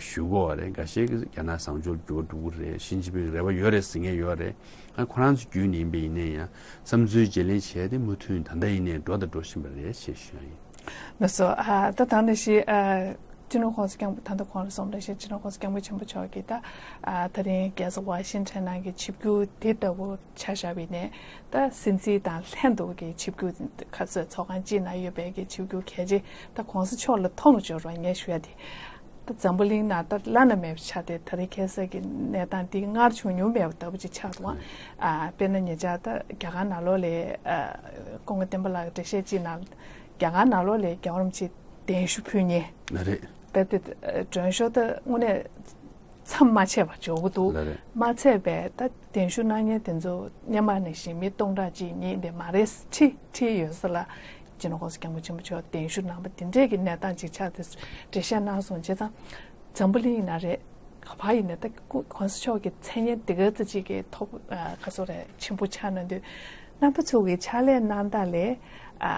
ཞུ་གི་ཡོད་རེད། འགའ་ཤས་ཀྱིས་རྒྱ་ནག་བཟང་ཕྱོགས་འགྱུར་བ་འགྲོ་གི་རེད། ཞི་ཅིན་ཕིང་རེ་བ་ཡོད་རེད་ཟེར་མཁན་ཡོད་རེད། ཨ་ཁོ་རང་ཚོ་བརྒྱུད་ནས་ཡིན་པ་ཡིན་ན་ཡང་བསམ་ཚུལ་བརྗེ་ལེན་བྱས་ཏེ་མུ་མཐུད་ད་ལྟ་ཡིན་ནའི་འགྲོ་དང་འགྲོ་བཞིན་པ་རེད་ཅེས་ཞུ་ཡ་ཡིན། ལགས་སོ། ཨ་ད་ད་ནང་བཞིན་ཨ་སྤྱི་ནོར་༸གོང་ས་༸སྐྱབས་མགོན་ད་ལྟ་གོང་ལ་སོང་ནང་བཞིན་སྤྱི་ནོར་༸གོང་ས་༸སྐྱབས་མགོན་ཆེན་པོ་མཆོག་གིས་ད་ཨ་ད་རིང་རྒྱལ་ས་ཝ་ཤིང་ཊོན་ནང་གི་ཆིབས་བསྒྱུར་དེ་ལྟ་བུ་ཆ་བཞག་པ་ཡིན་ནའི། ད་སྲིད་འཛིན་དང་ལྷན་དུ་གི་ཆིབས་བསྒྱུར་ཁ་སོས་ཚོགས་ཁང་གཅིག་ནང་ཡོད་པའི་གི་ཆིབས་བསྒྱུར་གལ་ཆེ་ད་གོང་ས་མཆོག་ལ་མཐོང་ལ་འབྱོར་བ་ངས་ཞུ་ཡ་དེ། ད་འཛམ་བུ་གླིང་ནང་ད་བླ་ན་མེད་པ་ཆགས་ཏེ་ད་རེས་ཁ་སང་གི་གནས་སྟངས་འདི་སྔར་བྱུང་མྱོང་མེད་པ་ལྟ་བུ་ཅིག་ཆགས་འདུག་ཨ་དཔེར་ན་ཉེ་ཆར་ད་རྒྱ་གར་ནང་ལོགས་ལ་ཨ་ཀུན་དགའ་བསྟན་པ་ལགས་ཀྱི་འགྲེལ་བཤད་ཅིག་ནང་རྒྱ་གར་ནང་ལོགས་ལ་རྒྱལ་བ་རིན་པོ་ཆེ་གདན་ཞུ་ཕུལ་མཁན་ལ་རེད། ད་དེ་མགྲོན་ཤོག་ད་དངོས་གནས་མཚམས་མ་ཆད་པ་འཇོག་གི་འདུག་ལ་རེད། མ་ཚད་པའི་ད་གདན་ཞུ་གནང་མཁན་དེ་ཚོ་སྔོན་མ་ནང་བཞིན་མི་སྟོང་ཕྲག་གཅིག་གཉིས་དེ་མ་རེད། ཁྲི་ཁྲི་ཡོད་ས་ལ་སྤྱི་ནོར་༸གོང་ས་༸སྐྱབས་མགོན་ཆེན་པོ་མཆོག་གདན་ཞུ་གནང་པ་དེ་འདྲས་ཀྱི་གནས་སྟངས་ཅིག་ཆགས་ཏེ་འགྲེལ་བཤད་གནང་སོང་བྱས་ཙང་། འཛམ་བུ་གླིང་ཡིན་ན་རེད། ག་པར་ཡིན་ན་ད་༸གོང་ས་མཆོག་གི་མཚན་སྙན་དེ་ག་ཙམ་ཅིག་གི་ཐོབ་ཨ་ག་ཚོད་རེད་ཆེན་པོ་ཆགས་གནང་དུས། རྣམ་པ་ཚོ་གི་ཕྱག་ལས་གནང་སྟངས་ལས་ཨ་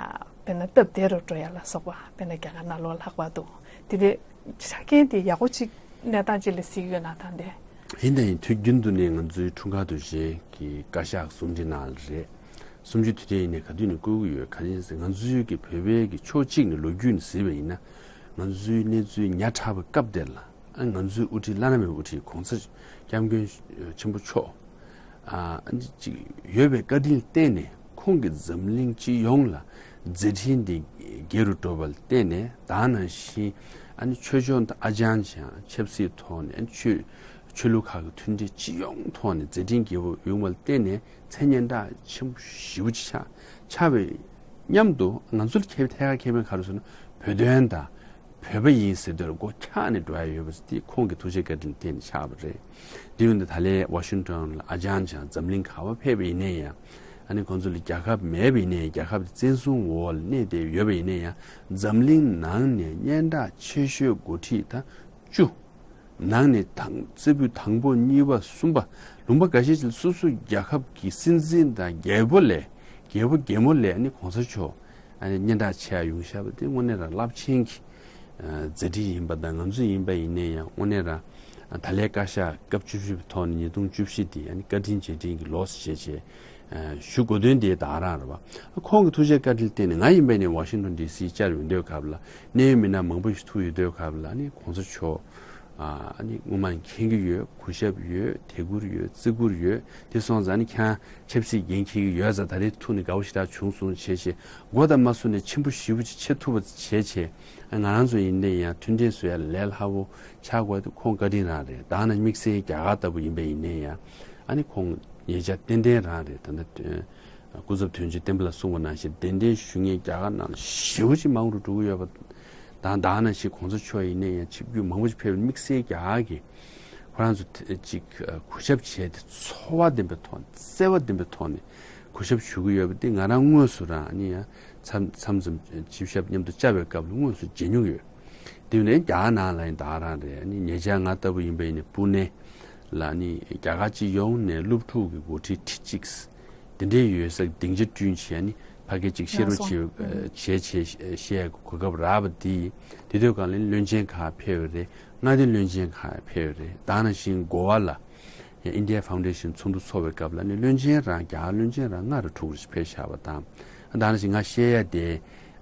དཔེར་ན་སྟབས་བདེ་རུ་འགྲོ་ཡ་ལ་སོགས་པ་དཔེར་ན་རྒྱ་གར་ནང་ལོགས་ལྷག་པར་དུ་དེ་འདྲའི་ཆ་རྐྱེན་དེ་ཡག་པོ་ཅིག་གནས་སྟངས་ཅིག་ལ་གཟིགས་ཡོད་ན་ད་འདི། ཡིན་ད་ཡིན། དུས་རྒྱུན་དུ་ནས་ང་ཚོའི་འཁྲུངས་སྐར་དུས་ཆེན་གྱི་བཀའ་ཤག་གསུང་འཕྲིན་ནང་ལ་རེད། གསུམ་བཅུའི་དུས་དྲན་ཡིན་ནའི་ག་དུས་ནས་བསྐོ་གི་ཡོད། གང་ཡིན་ཟེར་ང་ཚོའི་གི་བོད་པའི་གི་ཕྱོགས་གཅིག་ནས་ལོ་རྒྱུས་ནས་གཟིགས་པ་ཡིན་ན། ང་ཚོའི་གནས་ཚུལ་ཉག་ཕྲ་བའི་སྐབས་དེར་ལ་ཨ་ང་ཚོའི་དབུ་ཁྲིད་བླ་ན་མེད་པའི་དབུ་ཁྲིད་༸གོང་ས་༸སྐྱབས་མགོན་ཆེན་པོ་མཆོག་ཨ་ཅིག་ཡོད་པའི་བཀའ་དྲིན་བརྟེན་ནས་ཁོང་གིས་འཛམ་གླིང་སྤྱི་ཡོངས་ལ་མཛད་འཕྲིན་འདི་རྒྱས་རུ་འགྲོ་བར་བརྟེན་ནས། ད་ནང་བཞིན་ཨ་ནི་ཆོས་ཕྱོགས་ཨ་ཅང་ཅང་ཆབ་སྲིད་ཐོག་ནས་ཨ་ནི་ཆོས་ཆོས་ལུགས་ཁག་གི་མཐུན་སྒྲིལ་སྤྱི་ཡོངས་ཐོག་ནས་མཛད་འཕྲིན་རྒྱས་པོ་ཡོང་བར་བརྟེན་ནས་མཚན་སྙན་གྲགས་ཆེན་པོ་ཞེ་པོ་ཅིག་ཆགས་ཆགས་པའི་མཉམ་དུ་ང་ཚོ་ལ་ཁེ་ཐད་ཀར་ཁེ་ཕན་ག་རེ་ཟེར་ན་བོད་དོན་དང་། བོད་པ་ཡིན་ཟེར་དུས་ལ་མགོ་འཁྱག་ནས་འགྲོ་ཡ་ཡོད་པ་དེ་ཁོང་གི་ཐུགས་རྗེ་བཀའ་དྲིན་བརྟེན་ནས་ཆགས་པ་རེད། དེ་ཡིན་དུས་ད་ལན་ཝ་ཤིང་ཊོན་ལ་ཨ་ཅང་ཅང་འཛམ་གླིང་ག་པར་ཕེབས་པ་ཡིན་ནའི་ཡང་། ཨ་ནི་ཁོང་ཚོ་ལ་རྒྱལ་ཁབ་མེད་པ་ཡིན་ནའི་རྒྱལ་ཁབ་དེ་བཙན་བཟུང་འོག་ལ་གནས་བསྡད་ཡོད་པ་ཡིན་ནའི་ཡང་འཛམ་གླིང་ནང་ནས་སྙན་གྲགས་ཆེ་ཤོས་འགོ་ཁྲིད་ད་བཅུ། ནང་ནས་དང་རྩེ་ཕུད་དང་པོ་གཉིས་པ་གསུམ་པ། ལུང་པ་འགའ་ཤས་ཅིག་ལ་སོ་སོ་རྒྱལ་ཁབ་ཀྱི་སྲིད་འཛིན་དང་རྒྱལ་པོ་ལས་རྒྱལ་པོ་རྒྱལ་མོ་ལས་ཨ་ནི་གོང་ས་མཆོག་ཨ་ནི་སྙན་གྲགས་ཆེ་ཡ་ཡོང་བཞག་པ་དེ་དངོས་གནས་རང་རླབས་ཆེན་གྱི་ཨ་མཛད་འཕྲིན་ཡིན་པ་དང་། ང་ཚོ་ཡིན་པ་ཡིན་ནའི་ཡང་དངོས་གནས་རང་ད་ལན་བཀའ་ཤག་སྐབས་བཅུ་བཞི་པའི་ཐོག་ནས་ཉིས་སྟོང་བཅུ་བཞི་དེ་ཨ་ནི་བཀའ་དྲིན་རྗེས་དྲན་གྱི་ལོ་ཞེས་བྱས་ཨ་ཞུ་དགོས་དོན་དེ་ད་ག་རང་རེད་བ། ཁོང་གི་ཐུགས་རྗེ་བཀའ་དྲིན་བརྟེན་ནས་ང་ཡིན་པ་ཡིན་ནའི་ཝ་ཤིང་ཊོན་ཌི་སི་བཅར་ཡོང་དུས་སྐབས་ལ་གནད་ཡོད་མི་སྣ་མང་པོ་ཞིག་ཐུག་ཡོང་དུས་སྐབས་ལ་ཨ་ནི་གོང་ས་མཆོག་ཨ་ནི་སྔོན་མ་མཁྱེན་གྱི་ཡོད། གུས་ཞབས་ཡོད། དད་བཀུར་ཡོད། བརྩི་བཀུར་ཡོད། དེ་སོང་ཙང་ཨ་ནི་ཁྱེད་རང་ཆབ་སྲིད་འགན་འཁྱེར་གྱི་ཡོད་ཙང་ད་རེས་ཐུག་ནས་དགའ་པོ་ཞེ་དྲག་བྱུང་སོང་བྱས་བྱས་མགོ་དང་མ་ཟུར་ནས་ཆེན་པོ་ཞེ་པོ་ཅིག་བྱེད་ཐུབ་པ་བྱས་བྱས། ང་རང་ཚོ་ཡིན་ནའི་ཡང་མཐུན་འབྲེལ་བཟོ་ཡ་ལས་སླ་པོ་ཆགས་དགོས་དེ་ཁོང་བཀའ་དྲིན་རང་རེད། ད་ནི་དམིགས་བསལ་རྒྱ་གར་ལྟ་བུ་ཡིན་པ་ཡིན་ནའི་ཡང་ཨ་ནི་ཁོང་ཉེ་ཆར་ཏན་ཏན་རང་རེད། ད་ལྟ་སྐུ་ཚབ་དོན་གཅོད་བསྟན་པ་ལགས་གསུངས་པ་ནང་བཞིན་གདན་འདྲེན་ཞུ་མཁན་རྒྱ་གར་ནང་ལ་ཞེ་པོ་ཅིག་མང་རུ་འགྲོ་གི་ཡོད་པ་དང་། ད་ནང་བཞིན་གོང་ས་མཆོག་ཡིན་ནའི་ཡང་ཆིབས་བསྒྱུར་མང་པོ་ཞིག་ཕེབས་པ་དམིགས་བསལ་རྒྱ་གར་གྱི་ཁོ་རང་ཚོ་དེ་ཅིག་གུས་ཞབས་བྱས་ཏེ་ཚོར་བ་ལྡན་པའི་ཐོག་ནས་བརྩེ་བ་ལྡན་པའི་ཐོག་ནས་གུས་ཞབས་ཞུ་གི་ཡོད་པ་འདི་ང་རང་དངོས་སུ་རང་ཨ་ནི་ཡང་མཚམས་མཚམས་མཚམས་ཆིབས་ཞབས་མཉམ་དུ་བཅར་བའི་སྐབས་ལ་དངོས་སུ་མཇལ་མྱོང་ཡོད། དེ་ནས་རྒྱ་གར་ནང་ལ་ཡིན་ད་ག་རང་རེད། ཨ་ནི་ཉེ་ཆར་ང་ལྟ་བུ་ཡིན་པ་ཡིན་ནའི་པུ་ནེ་ལ་ཨ་ནི་རྒྱ་གར་སྤྱི་ཡོངས་ནས་སློབ་ཕྲུག་གི་འགོ་ཁྲིད་ཁྲི་གཅིག་དེ་འདྲའི་ཡོད་ས་སྡིངས་ཆ་བསྐྲུན་བྱས་ནས་ཕ་གི་ཅིག་བཤད་རོགས་བྱེད་བྱེད་བྱེད་བཤད་གོ་སྐབས་རག་པ་དེ་དེ་དུས་སྒང་ལ་བློན་ཆེན་ཁག་ཕེབས་པ་རེད། མངའ་སྡེ་བློན་ཆེན་ཁག་ཕེབས་པ་རེད། ད་ནང་བཞིན་གོ་བ་ལ་ཨིན་ཌི་ཡ་ཕའུན་ཌེ་ཤན་ཚོགས་འདུ་ཚོགས་པའི་སྐབས་ལ་ནི་བློན་ཆེན་རང་རྒྱ་གར་བློན་ཆེན་རང་ལྔ་རེ་དྲུག་རེ་ཕེབས་བཞག་པ་དང་། ད་ནང་བཞིན་ང་བཤད་ཡ་དེ་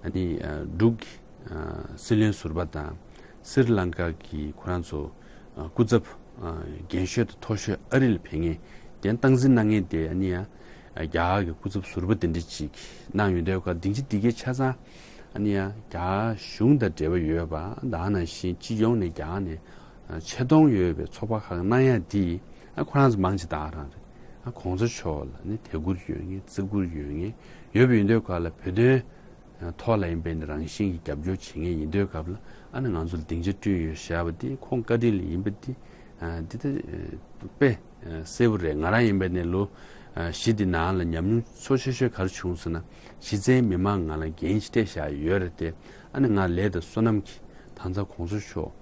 ཨ་ནི་འབྲུག་གི་སྲིད་བློན་ཟུར་པ་དང་སི་རི་ལང་ཀ་གི་ཁོ་རང་ཚོ་སྐུ་ཚབ་རྒན་ཤོས་དང་མཐོ་ཤོས་ཨ་རི་ལ་ཕེབས་མཁན་དེ་སྟངས་འཛིན་གནང་མཁན་དེ་ཨ་ནི་ཡང་རྒྱ་གར་གྱི་སྐུ་ཚབ་ཟུར་པ་དེ་འདྲ་ཅིག་གནང་ཡོང་དུས་སྒང་སྡིངས་ཆ་དེ་གའི་ཆ་ཚང་ཨ་ནི་ཡང་རྒྱ་གར་གཞུང་དང་འབྲེལ་བ་ཡོད་པ། ད་ནང་བཞིན་སྤྱི་ཡོངས་ནས་རྒྱ་གར་ནས་ཆེ་མཐོང་ཡོད་པའི་ཚོགས་པ་ཁག་གནང་ཡ་དེ་ཨ་ཁོ་རང་ཚོ་མང་ཆེ་ད་ག་རང་རེད། ཨ་གོང་ས་མཆོག་ལ་ནི་དད་བཀུར་ཡོད་མཁན་བརྩི་བཀུར་ཡོད་མཁན་ཡོད་པ་ཡིན་དུས་སྒང་ལ་བོད་དོན་ཐོག་ལ་ཡིན་པའི་ནི་རང་བཞིན་གྱི་རྒྱབ་སྐྱོར་བྱེད་མཁན་ཡིན་དུས་སྐབས་ལ་ཨ་ནི་ང་ཚོ་ལ་སྡིངས་ཆ་བསྐྲུན་ཡོད་བཞག་པ་དེ་ཁོང་བཀའ་དྲིན་ལ་ཡིན་པ་དེ་ཨ་འདི་ལྟ་དཔེ་གསལ་པོ་རེད། ང་རང་ཡིན་པའི་ནི་ལོ་ གཞི་འདི་ནང་ལ་ཉམས་མྱོང་གཙོ་ཆེ་ཤོས་ག་རེ་བྱུང་ཟེར་ན། གཞི་རྩའི་མི་མང་ང་ལ་འགན་ཞིག་སྤྲད་བཞག་ཡོད་རེད་དེ། ཨ་ནི་ང་ལས་དང་སོ་ནམ་གྱི་ད་ཚ་གོང་ས་མཆོག་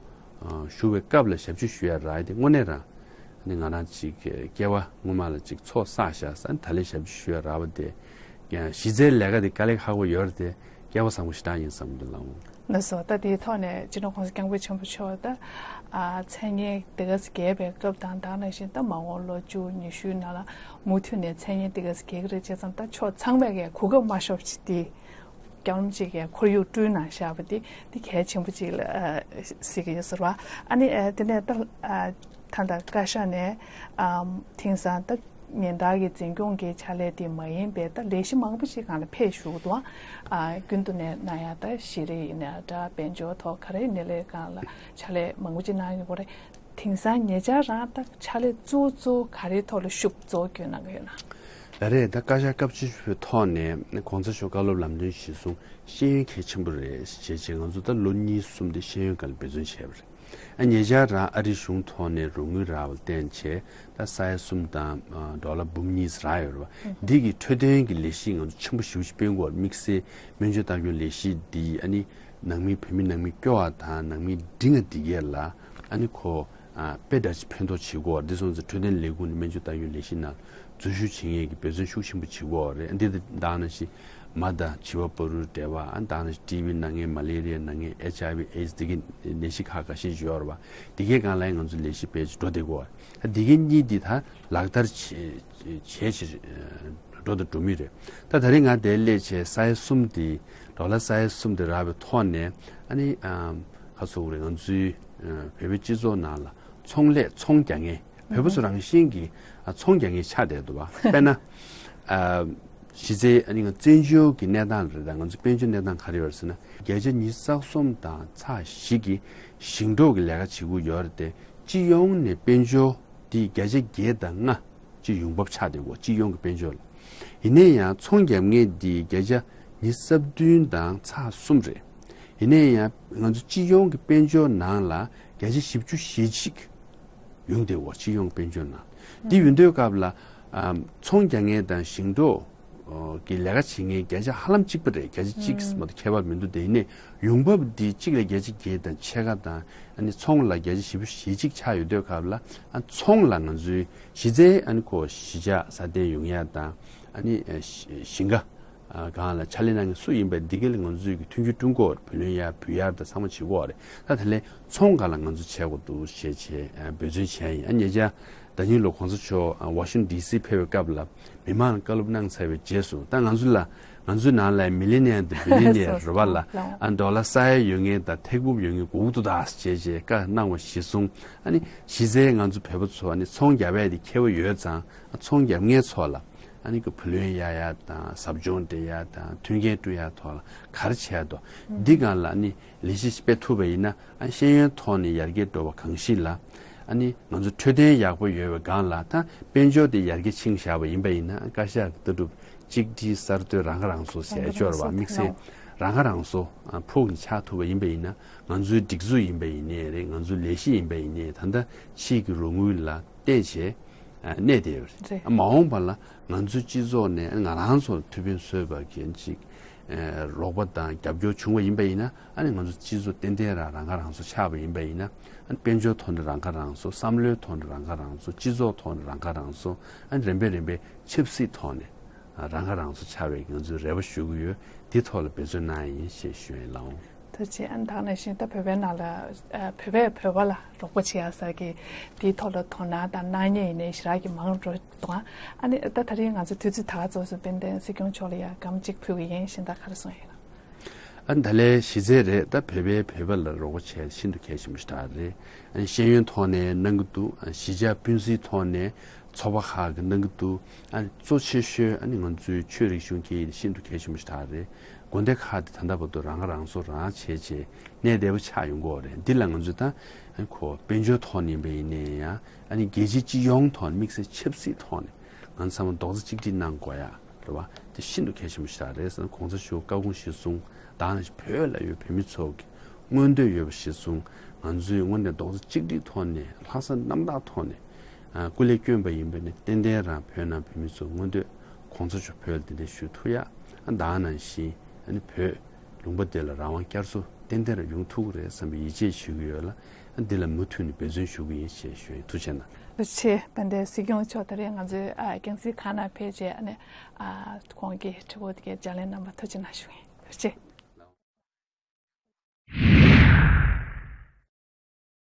བཞུགས་པའི་སྐབས་ལ་ཞབས་ཕྱི་ཞུ་ཡ་རག་ཡ་དེ་དངོས་གནས་རང་ཨ་ནི་ང་རང་ཅིག་སྐྱེ་བ་སྔོན་མ་ལ་ཅིག་ཚོགས་བསགས་བཞག་ས་ཨ་ནི་ད་ལས་ཞབས་ཕྱི་ཞུ་ཡ་རག་པ་དེ། གཞི་རྩའི་ལས་ཀ་དེ་དཀའ་ལས་ཁག་པོ་ཡོད་རེད་དེ། སྐལ་བ་བཟང་པོ་ཞེ་དྲག་ཡིན་བསམ་གྱི་འདུག་ལགས་འོང་། ལགས་སོ། ད་དེའི་ཐོག་ནས་སྤྱི་ནོར་༸གོང་ས་༸སྐྱབས་མགོན་ཆེན་པོ་མཆོག་ད་ཨ་མཚན་སྙན་དེ་ག་ཚོད་རྒྱས་པའི་སྐབས་དང་ད་ག་ནང་བཞིན་ད་མ་འོངས་ལོ་བཅུ་ཉི་ཤུའི་ནང་ལ་མུ་མཐུད་ནས་མཚན་སྙན་དེ་ག་ཚོད་རྒྱས་ཀྱི་རེད་བྱས་ཙང་ད་ཕྱོགས་ཚང་མས་ཀྱི་གོ་སྐབས་མ་ཤོར་བ་ཅིག་དེ་སྐྱབས་མགོན་ཅིག་གི་ཁོར་ཡུག་བསྐྲུན་གནང་བཞག་པ་དེ་དེ་གལ་ཆེན་པོ་ཅིག་ལ་ཨ་གཟིགས་ཀྱི་ཡོད་ཟེར་བ། ཨ་ནི་ཨ་དེ་ནས་ད་ཨ་ད་ལྟ་བཀའ་ཤག་ནས་ཨ་དེང་སང་ད། ཉིན་ལྟར་གྱི་འཛིན་སྐྱོང་གི་ཕྱག་ལས་དེ་མ་ཡིན་པའི་ད་ལས་གཞི་མང་པོ་ཞིག་སྒང་ལ་ཕེབས་བཞུགས་འདུག་ཨ་རྒྱུན་དུ་ནས་གནང་ཡ་ད་ཤེས་རིག་ཡིན་ན་འདྲ་དཔལ་འབྱོར་ཐོག་ག་རེ་ཡིན་ནའི་ལས་སྒང་ལ་ཕྱག་ལས་མང་པོ་ཅིག་གནང་ཡོད་པ་རེད། དེང་སང་ཉེ་ཆར་རང་ད་ཕྱག་ལས་གཙོ་བོ་གཙོ་བོ་ག་རེའི་ཐོག་ལ་ཤུགས་གཙོ་བོ་བསྐྱོན་གནང་གི་ཡོད་ན། ལགས་རེད། ད་བཀའ་ཤག་སྐབས་བཅུ་བཞི་པའི་ཐོག་ནས་གོང་ས་མཆོག་བཀའ་སློབ་ལམ་སྟོན་གཞིར་བཟུང་ཤེས་ཡོན་གལ་ཆེན་པོ་རེད་ཞེས་བྱས་ང་ཚོ་ད་ལོ་གཉིས་གསུམ་དེ་ཤེས་ཡོན་སྒང་ལ་འབད་བརྩོན་བྱས་པ་རེད། ཨ་ཉེ་ཆར་རང་ཨ་རིའི་གཞུང་ཐོག་ནས་རོགས་དངུལ་རག་པ་བརྟེན་བྱས་ད་ས་ཡ་གསུམ་དང་ཨ་ཌོ་ལར་འབུམ་གཉིས་རག་ཡོད་རེད་བ། འདི་གི་འཕྲོད་བསྟེན་གྱི་ལས་གཞི་ང་ཚོ་ཆེན་པོ་ཞེ་པོ་ཅིག་སྤེལ་དགོས་རེད། དམིགས་བསལ་སྨན་བཅོས་ལྟ་སྐྱོང་ལས་གཞི་འདི་ཨ་ནི་ནང་མི་བོད་མི་ནང་མི་སྐྱོ་བ་དང་ནང་མི་འབྲིང་བ་འདི་གས་ལ་ཨ་ནི་ཁོ་ཨ་དཔེ་འདྲ་ཅིག་ཕན་ཐོགས་བྱེད་དགོས་རེད། འདི་སོང་ཙང་འཕྲོད་བསྟེན་ལས་ཁུངས་ནས་སྨན་བཅོས་ལྟ་སྐྱོང་ལས་གཞི་ནང་འཛུལ་ཞུགས་བྱེད་མཁན་གྱི་འབད་བརྩོན་ཤུགས་ཆེན་པོ་བྱེད་དགོས་རེད། འདི་དང་ནང་བཞིན་མ་དང་བྱིས་པ་ཕྲུ་གུའི་འབྲེལ་བ། ཨ་ནི་ད་ནི་ཊི་བི་ན་མཁན། མ་ལེ་རི་ཡ་ན་མཁན། ཨེཆ་ཨའི་ཝི་ཨེ་ཌི་སི་འདི་གི་ནད་གཞི་ཁག་ཁ་ཤས་ཅིག་ཡོད་རེད་བ། འདི་གའི་སྒང་ལ་ཡང་ང་ཚོ་ལས་གཞི་སྤེལ་ཅིག་འགྲོ་བསྡད་ཀྱི་ཡོད་རེད། ཨ་འདི་གའི་གཉིས་འདི་ད་ལག་བསྟར་བྱེད་བྱེད་ཅིག་འགྲོ་དང་འགྲོ་མུས་རེད། ད་ད་རིང་ང་འདིར་སླེབས་བྱས་ས་ཡ་གསུམ་འདི་ཌོ་ལར་ས་ཡ་གསུམ་འདི་རག་པའི་ཐོག་ནས་ཨ་ནི་ཨམ་ག་ཚོད་རེད། ང་ཚོའི་ཨ་བོད་པའི་སྤྱི་ཚོགས་ནང་ལ་ཚོང་ལས་ཚོང་རྒྱག་མཁན་བོད་པ་ཚོ་རང་བཞིན་གྱིས་ཨ་ཚོང་རྒྱག་མཁན་ཆགས་བསྡད་འདུག་བ། དཔེར་ན་ཨ་གཞི་རྩའི་ཨ་ནི་ང་བཙན་བྱོལ་གྱི་གནས་སྟངས་རེད། ད་ང་ཚོ་དཔལ་འབྱོར་གནས་སྟངས་ག་རེ་ཡོད་རེད་ཟེར་ན། བརྒྱ་ཆ་ཉི་ཤུ་རྩ་གསུམ་དང་ཚེག་བཞི་གིས་ཞིང་འབྲོག་གི་ལས་ཀ་བྱེད་ཀྱི་ཡོད་རེད་དེ། སྤྱི་ཡོངས་ནས་དཔལ་འབྱོར་འདི་བརྒྱ་ཆ་བརྒྱད་དང་ལྔ་ཅིག་ཡོང་འབབ་ཆགས་བསྡད་ཀྱི་ཡོད། སྤྱི་ཡོངས་ཀྱི་དཔལ་འབྱོར་ལ། ཡིན་ན་ཡང་ཚོང་རྒྱག་མཁན་འདི་བརྒྱ་ཆ་ཉི་ཤུ་རྩ་བདུན་དང་ཚེག་གསུམ་རེད། ཡིན་ན་ཡང་ང་ཚོ་སྤྱི་ཡོངས་ཀྱི་དཔལ་འབྱོར་ནང་ལ་བརྒྱ་ཆ་བཞི་བཅུ་ཞེ་གཅིག་ཡོང་བསྡད་ཡོད། སྤྱི་ཡོངས་དཔལ་འབྱོར་ནང་། འདི་ཡོང་དུས་སྐབས་ལ་ཨམ་ཚོང་རྒྱག་མཁན་དང་ཞིང་འབྲོག་ཨོ་གི་ལས་ཀ་བྱེད་མཁན་བརྒྱ་ཆ་ཧ་ལམ་གཅིག་པ་རེད། བརྒྱ་ཆ་གཅིག་མ་གཏོགས་ཁྱད་པར་མི་འདུག་དེ་ཡིན་ནའི་ཡོང་འབབ་འདི་གཅིག་ལ་བརྒྱ་ཆ་བརྒྱད་དང་ཕྱེད་ཀ་དང་ཨ་ནི་ཚོང་ལ་བརྒྱ་ཆ་བཞི་བཅུ་ཞེ་གཅིག་ཆགས་ཡོད་དུས་སྐབས་ལ། ཨ་ཚོང་ལ་ང་ཚོའི་གཞི་རྩའི་ཨ་ནི་ཁོ་གཞིས་ཆགས་སྲ་བརྟན་ཡོང་ཡ་དང་ཨ་ནི་ཨ་ཞིང་ཁ་ཨ་སྒང་ལ་ཕྱག་ལས་གནང་མཁན་སུ་ཡིན་པ་འདི་ག་ལ་ང་ཚོས་ཀྱི་མཐུན་འགྱུར་བསྐྲུན་དགོས་རེད། བུ་ལོན་ཡ་བུ་གཡར་དང་ཚང་མ་བྱེད་དགོས་རེད། ད་དེ་ལས་ཚོང་སྒང་ལ་ང་ཚོ་བྱེད་དགོས་འདུག་ཞེས་བྱས་ཨ་འབད་བརྩོན་བྱས་ཡིན། ཨ་ཉེ་ཆར་ཟླ་ཉིན་ལོ་གོང་ས་མཆོག་ཨ་ཝ་ཤིང་ཊོན་ཌི་སི་ཕེབས་པའི་སྐབས་ལ་མི་མང་ལ་བཀའ་སློབ་གནང་ཚར་བའི་རྗེས་སུ། ད་ང་ཚོ་ལ་ང་ཚོའི་ནང་ལ་མི་ལི་ནི་ཡར་དང་བི་ལི་ནི་ཡར་རེད་བ་ལ། ཨ་ཌོ་ལར་ས་ཡ་ཡོད་མཁན་དང་ཐེར་འབུམ་ཡོད་མཁན་དགོས་ཀྱི་འདུག་ད་ཞེས་བྱས་བཀའ་གནང་བ་གཞིར་བཟུང་། ཨ་ནི་གཞི་རྩའི་ང་ཚོ་བོད་པ་ཚོ་ཨ་ནི་ཚོང་རྒྱག་པའི་དེ་མཁས་པོ་ཡོད་ཙང་། ཨ་ཚོང་རྒྱག་མཁན་ཚོ་ལ་ཨ་ནི་ཀྱི་བུ་ལོན་གཡར་ཡ་དང་ཟབ་སྦྱོང་སྤྲད་ཡ་དང་མཐུན་རྐྱེན་བསྐྲུན་ཡ་ཐོག་ལ་ག་རེ་བྱས་འདུག་འདི་སྒང་ལ་ཨ་ནི་ལས་གཞི་སྤེལ་ཐུབ་པ་ཡིན་ན། ཨ་ཤེས་ཡོན་ཐོག་ནས་ཡར་རྒྱས་འགྲོ་བ་གང་ཞིག་ལ། ཨ་ནི་ང་ཚོ་འཕྲོད་བསྟེན་ཡག་པོ་ཡོད་པའི་སྒང་ལ་ད་དཔལ་འབྱོར་དེ་ཡར་རྒྱས་ཕྱིན་བཞག་པ་ཡིན་པ་ཡིན་ན། བཀའ་ཤག་གི་ལྟ་གྲུབ་གཅིག་སྒྲིལ་གསར་གཏོད་རང་ཁ་རང་གསོ་ཞེས་ཡོད་རེད་བ། དམིགས་བསལ་རང་ཁ་རང་གསོ་ཨ་ཕུགས་ནས་ཆགས་ཐུབ་པ་ཡིན་པ་ཡིན་ན། ང་ཚོའི་སྒྲིག་འཛུགས་ཡིན་པ་ཡིན་ནའི་རེད། ང་ཚོའི་ལས་གཞི་ཡིན་པ་ཡིན་ནའི་ད་ལྟ་ཕྱིའི་གི་རོགས་དངུལ་ལ་བརྟེན་བྱས་ཨ་གནས་བསྡད་ཡོད་རེད། རེད། ཨ་མ་འོངས་པ་ལ་ང་ཚོའི་སྤྱི་ཚོགས་ནས་ང་རང་ཚོར་ཐུགས་ཕན་གསོས་པ་མཁན་ཅིག་ཨ་རོགས་པ་དང་རྒྱབ་སྐྱོར་བྱུང་བ་ཡིན་པ་ཡིན་ན། ཨ་ནི་ང་ཚོ་སྤྱི་ཚོགས་ཏན་ཏན་རང་རང་ཁ་རང་གསོ་ཆགས་པ་ཡིན་པ་ཡིན་ན། ཨ་ནི་དཔལ་འབྱོར་ཐོག་ནས་རང་ཁ་རང་གསོ། བསམ་བློའི་ཐོག་ནས་རང་ཁ་རང་གསོ། སྤྱི་ཚོགས་ཐོག་ནས་རང་ཁ་རང་གསོ། ཨ་ནི་རིམ་པས་རིམ་པས་ཆབ་སྲིད་ཐོག་ནས་ཨ་རང་ཁ་རང་གསོ་ཆགས་པའི་ང་ཚོས་རེ་བ་ཞུ་གི་ཡོད། དེ་ཐོག་ལ་འབད་བརྩོན་གནང་ཡ་ཡིན་ཞེས་ཞུ་ཡ་ཡིན་ལགས་འོང་། ཐུགས་རྗེ་ཆེ། ཨ་ནི་ད་ག་ནང་བཞིན་ད་བོད་པའི་ནང་ལ་ཨ་བོད་པས་བོད་པ་ལ་རོགས་པ་བྱེད་ཡ་ཟེར་གི་དེའི་ཐོག་ལ་དོ་སྣང་དང་གནང་མཁན་ཡིན་ནའི་ཞེ་དྲག་གི་མང་རུ་འགྲོ་འདུག་ཨ་ནི་ད་ད་རིང་ང་ཚོ་དུས་ཚོད་ད་ག་ཙམ་སོང་། དཔལ་ལྡན་སྲིད་སྐྱོང་མཆོག་ལ་ཡ་སྒམ་གཅིག་ཕུལ་གི་ཡིན། གཞན་དག་ག་རེ་གསུང་ཡིན་ན། ཨ་ནི་ད་ལན་གཞི་རྩའི་རེད། ད་བོད་པས་བོད་པ་ལ་རོགས་པ་བྱས་ཤིན་ཏུ་གལ་ཆེན་པོ་ཞིག་རེད། ཨ་ནི་ཤེས་ཡོན་ཐོག་ནས་གནང་གི་འདུག་ཨ་གཞིས་ཆགས་སྤུན་སྲིང་ཐོག་ནས་ཚོགས་པ་ཁག་གིས་གནང་གི་འདུག་ཨ་ནི་གཙོ་ཆེ་ཤོས་ཨ་ནི་ང་ཚོའི་ཆོས་རིག་གཞུང་སྐད་ཡིག་དེ་ཤིན་ཏུ་གལ་ཆེན་པོ་ཞིག་རེད། དགོན་སྡེ་ཁག་དེ་ད་ལྟ་བར་དུ་རང་ཁ་རང་གསོ་རང་བྱས་བྱས་གནས་བདེ་པོ་ཆགས་ཡོང་གི་ཡོད་རེད། འདི་ལ་ང་ཚོས་ད་ཨ་ནི་ཁོ་དཔལ་འབྱོར་ཐོག་ནས་ཡིན་པ་ཡིན་ནའི་ཡང་། ཨ་ནི་རྒྱལ་སྤྱི་སྤྱི་ཡོངས་ཐོག་ནས་དམིགས་བསལ་ཆབ་སྲིད་ཐོག་ནས་ང་ཚོ་ཚང་མ་རྡོག་རྩ་གཅིག་སྒྲིལ་གནང་དགོས་ཡ་རེད་བ། དེ་ཤིན་ཏུ་གལ་ཆེན་པོ་ཞིག་རེད་ཟེར་ན། གོང་ས་མཆོག་བཀའ་དགོངས་གཞིར་བཟུང་དང་། བོད་ལ་ཡོད་བོད་མི་ཚོ་གི་མངོན་འདོད་ཡོད་པ་གཞིར་བཟུང་། ང་ཚོས་དངོས་གནས་རྡོག་རྩ་གཅིག་སྒྲིལ་ཐོག་ནས་ལྷག་བསམ་རྣམ་དག་ཐོག་ནས་ ཨ་སྐུ་ལས་བསྐྱོན་པ་ཡིན་པ་ནི་ཏན་ཏན་རང་བོད་ནང་བོད་མི་ཚོ་མངོན་འདོད་གོང་ས་མཆོག་བོད་ལ་འདི་འདྲ་ཞུ་ཐུབ་ཡ། ཨ་ད་ག་ནང་བཞིན་ཨ་ནི་བོད་ལུང་པ་འདི་ལ་རང་དབང་བསྐྱར་གསོ་ཏན་ཏན་རང་ཡོང་ཐུབ་ཀྱི་རེད་བསམ་པའི་ཡིད་ཆེས་བྱེད་ཀྱི་ཡོད་ལ། ཨ་འདི་ལ་མུ་མཐུད་ནས་འབད་བརྩོན་ཞུ་གི་ཡིན་ཞེས་ཞུ་ཡིན། ཐུགས་རྗེ་གནང་། ཐུགས་རྗེ་ཆེ། དཔལ་ལྡན་སྲིད་སྐྱོང་མཆོག་ད་རེས་ང་ཚོའི་ཨ་རྒྱལ་སྲིད་ཁང་ནང་ཕེབས་རྗེས་ཨ་ནི་ཨ་ཁོང་གི་དྲི་བ་དེ་གའི་ལྗགས་ལན་གནང་བར་ཐུགས་རྗེ་གནང་ཞུ་ཡིན། ཐུགས་རྗེ།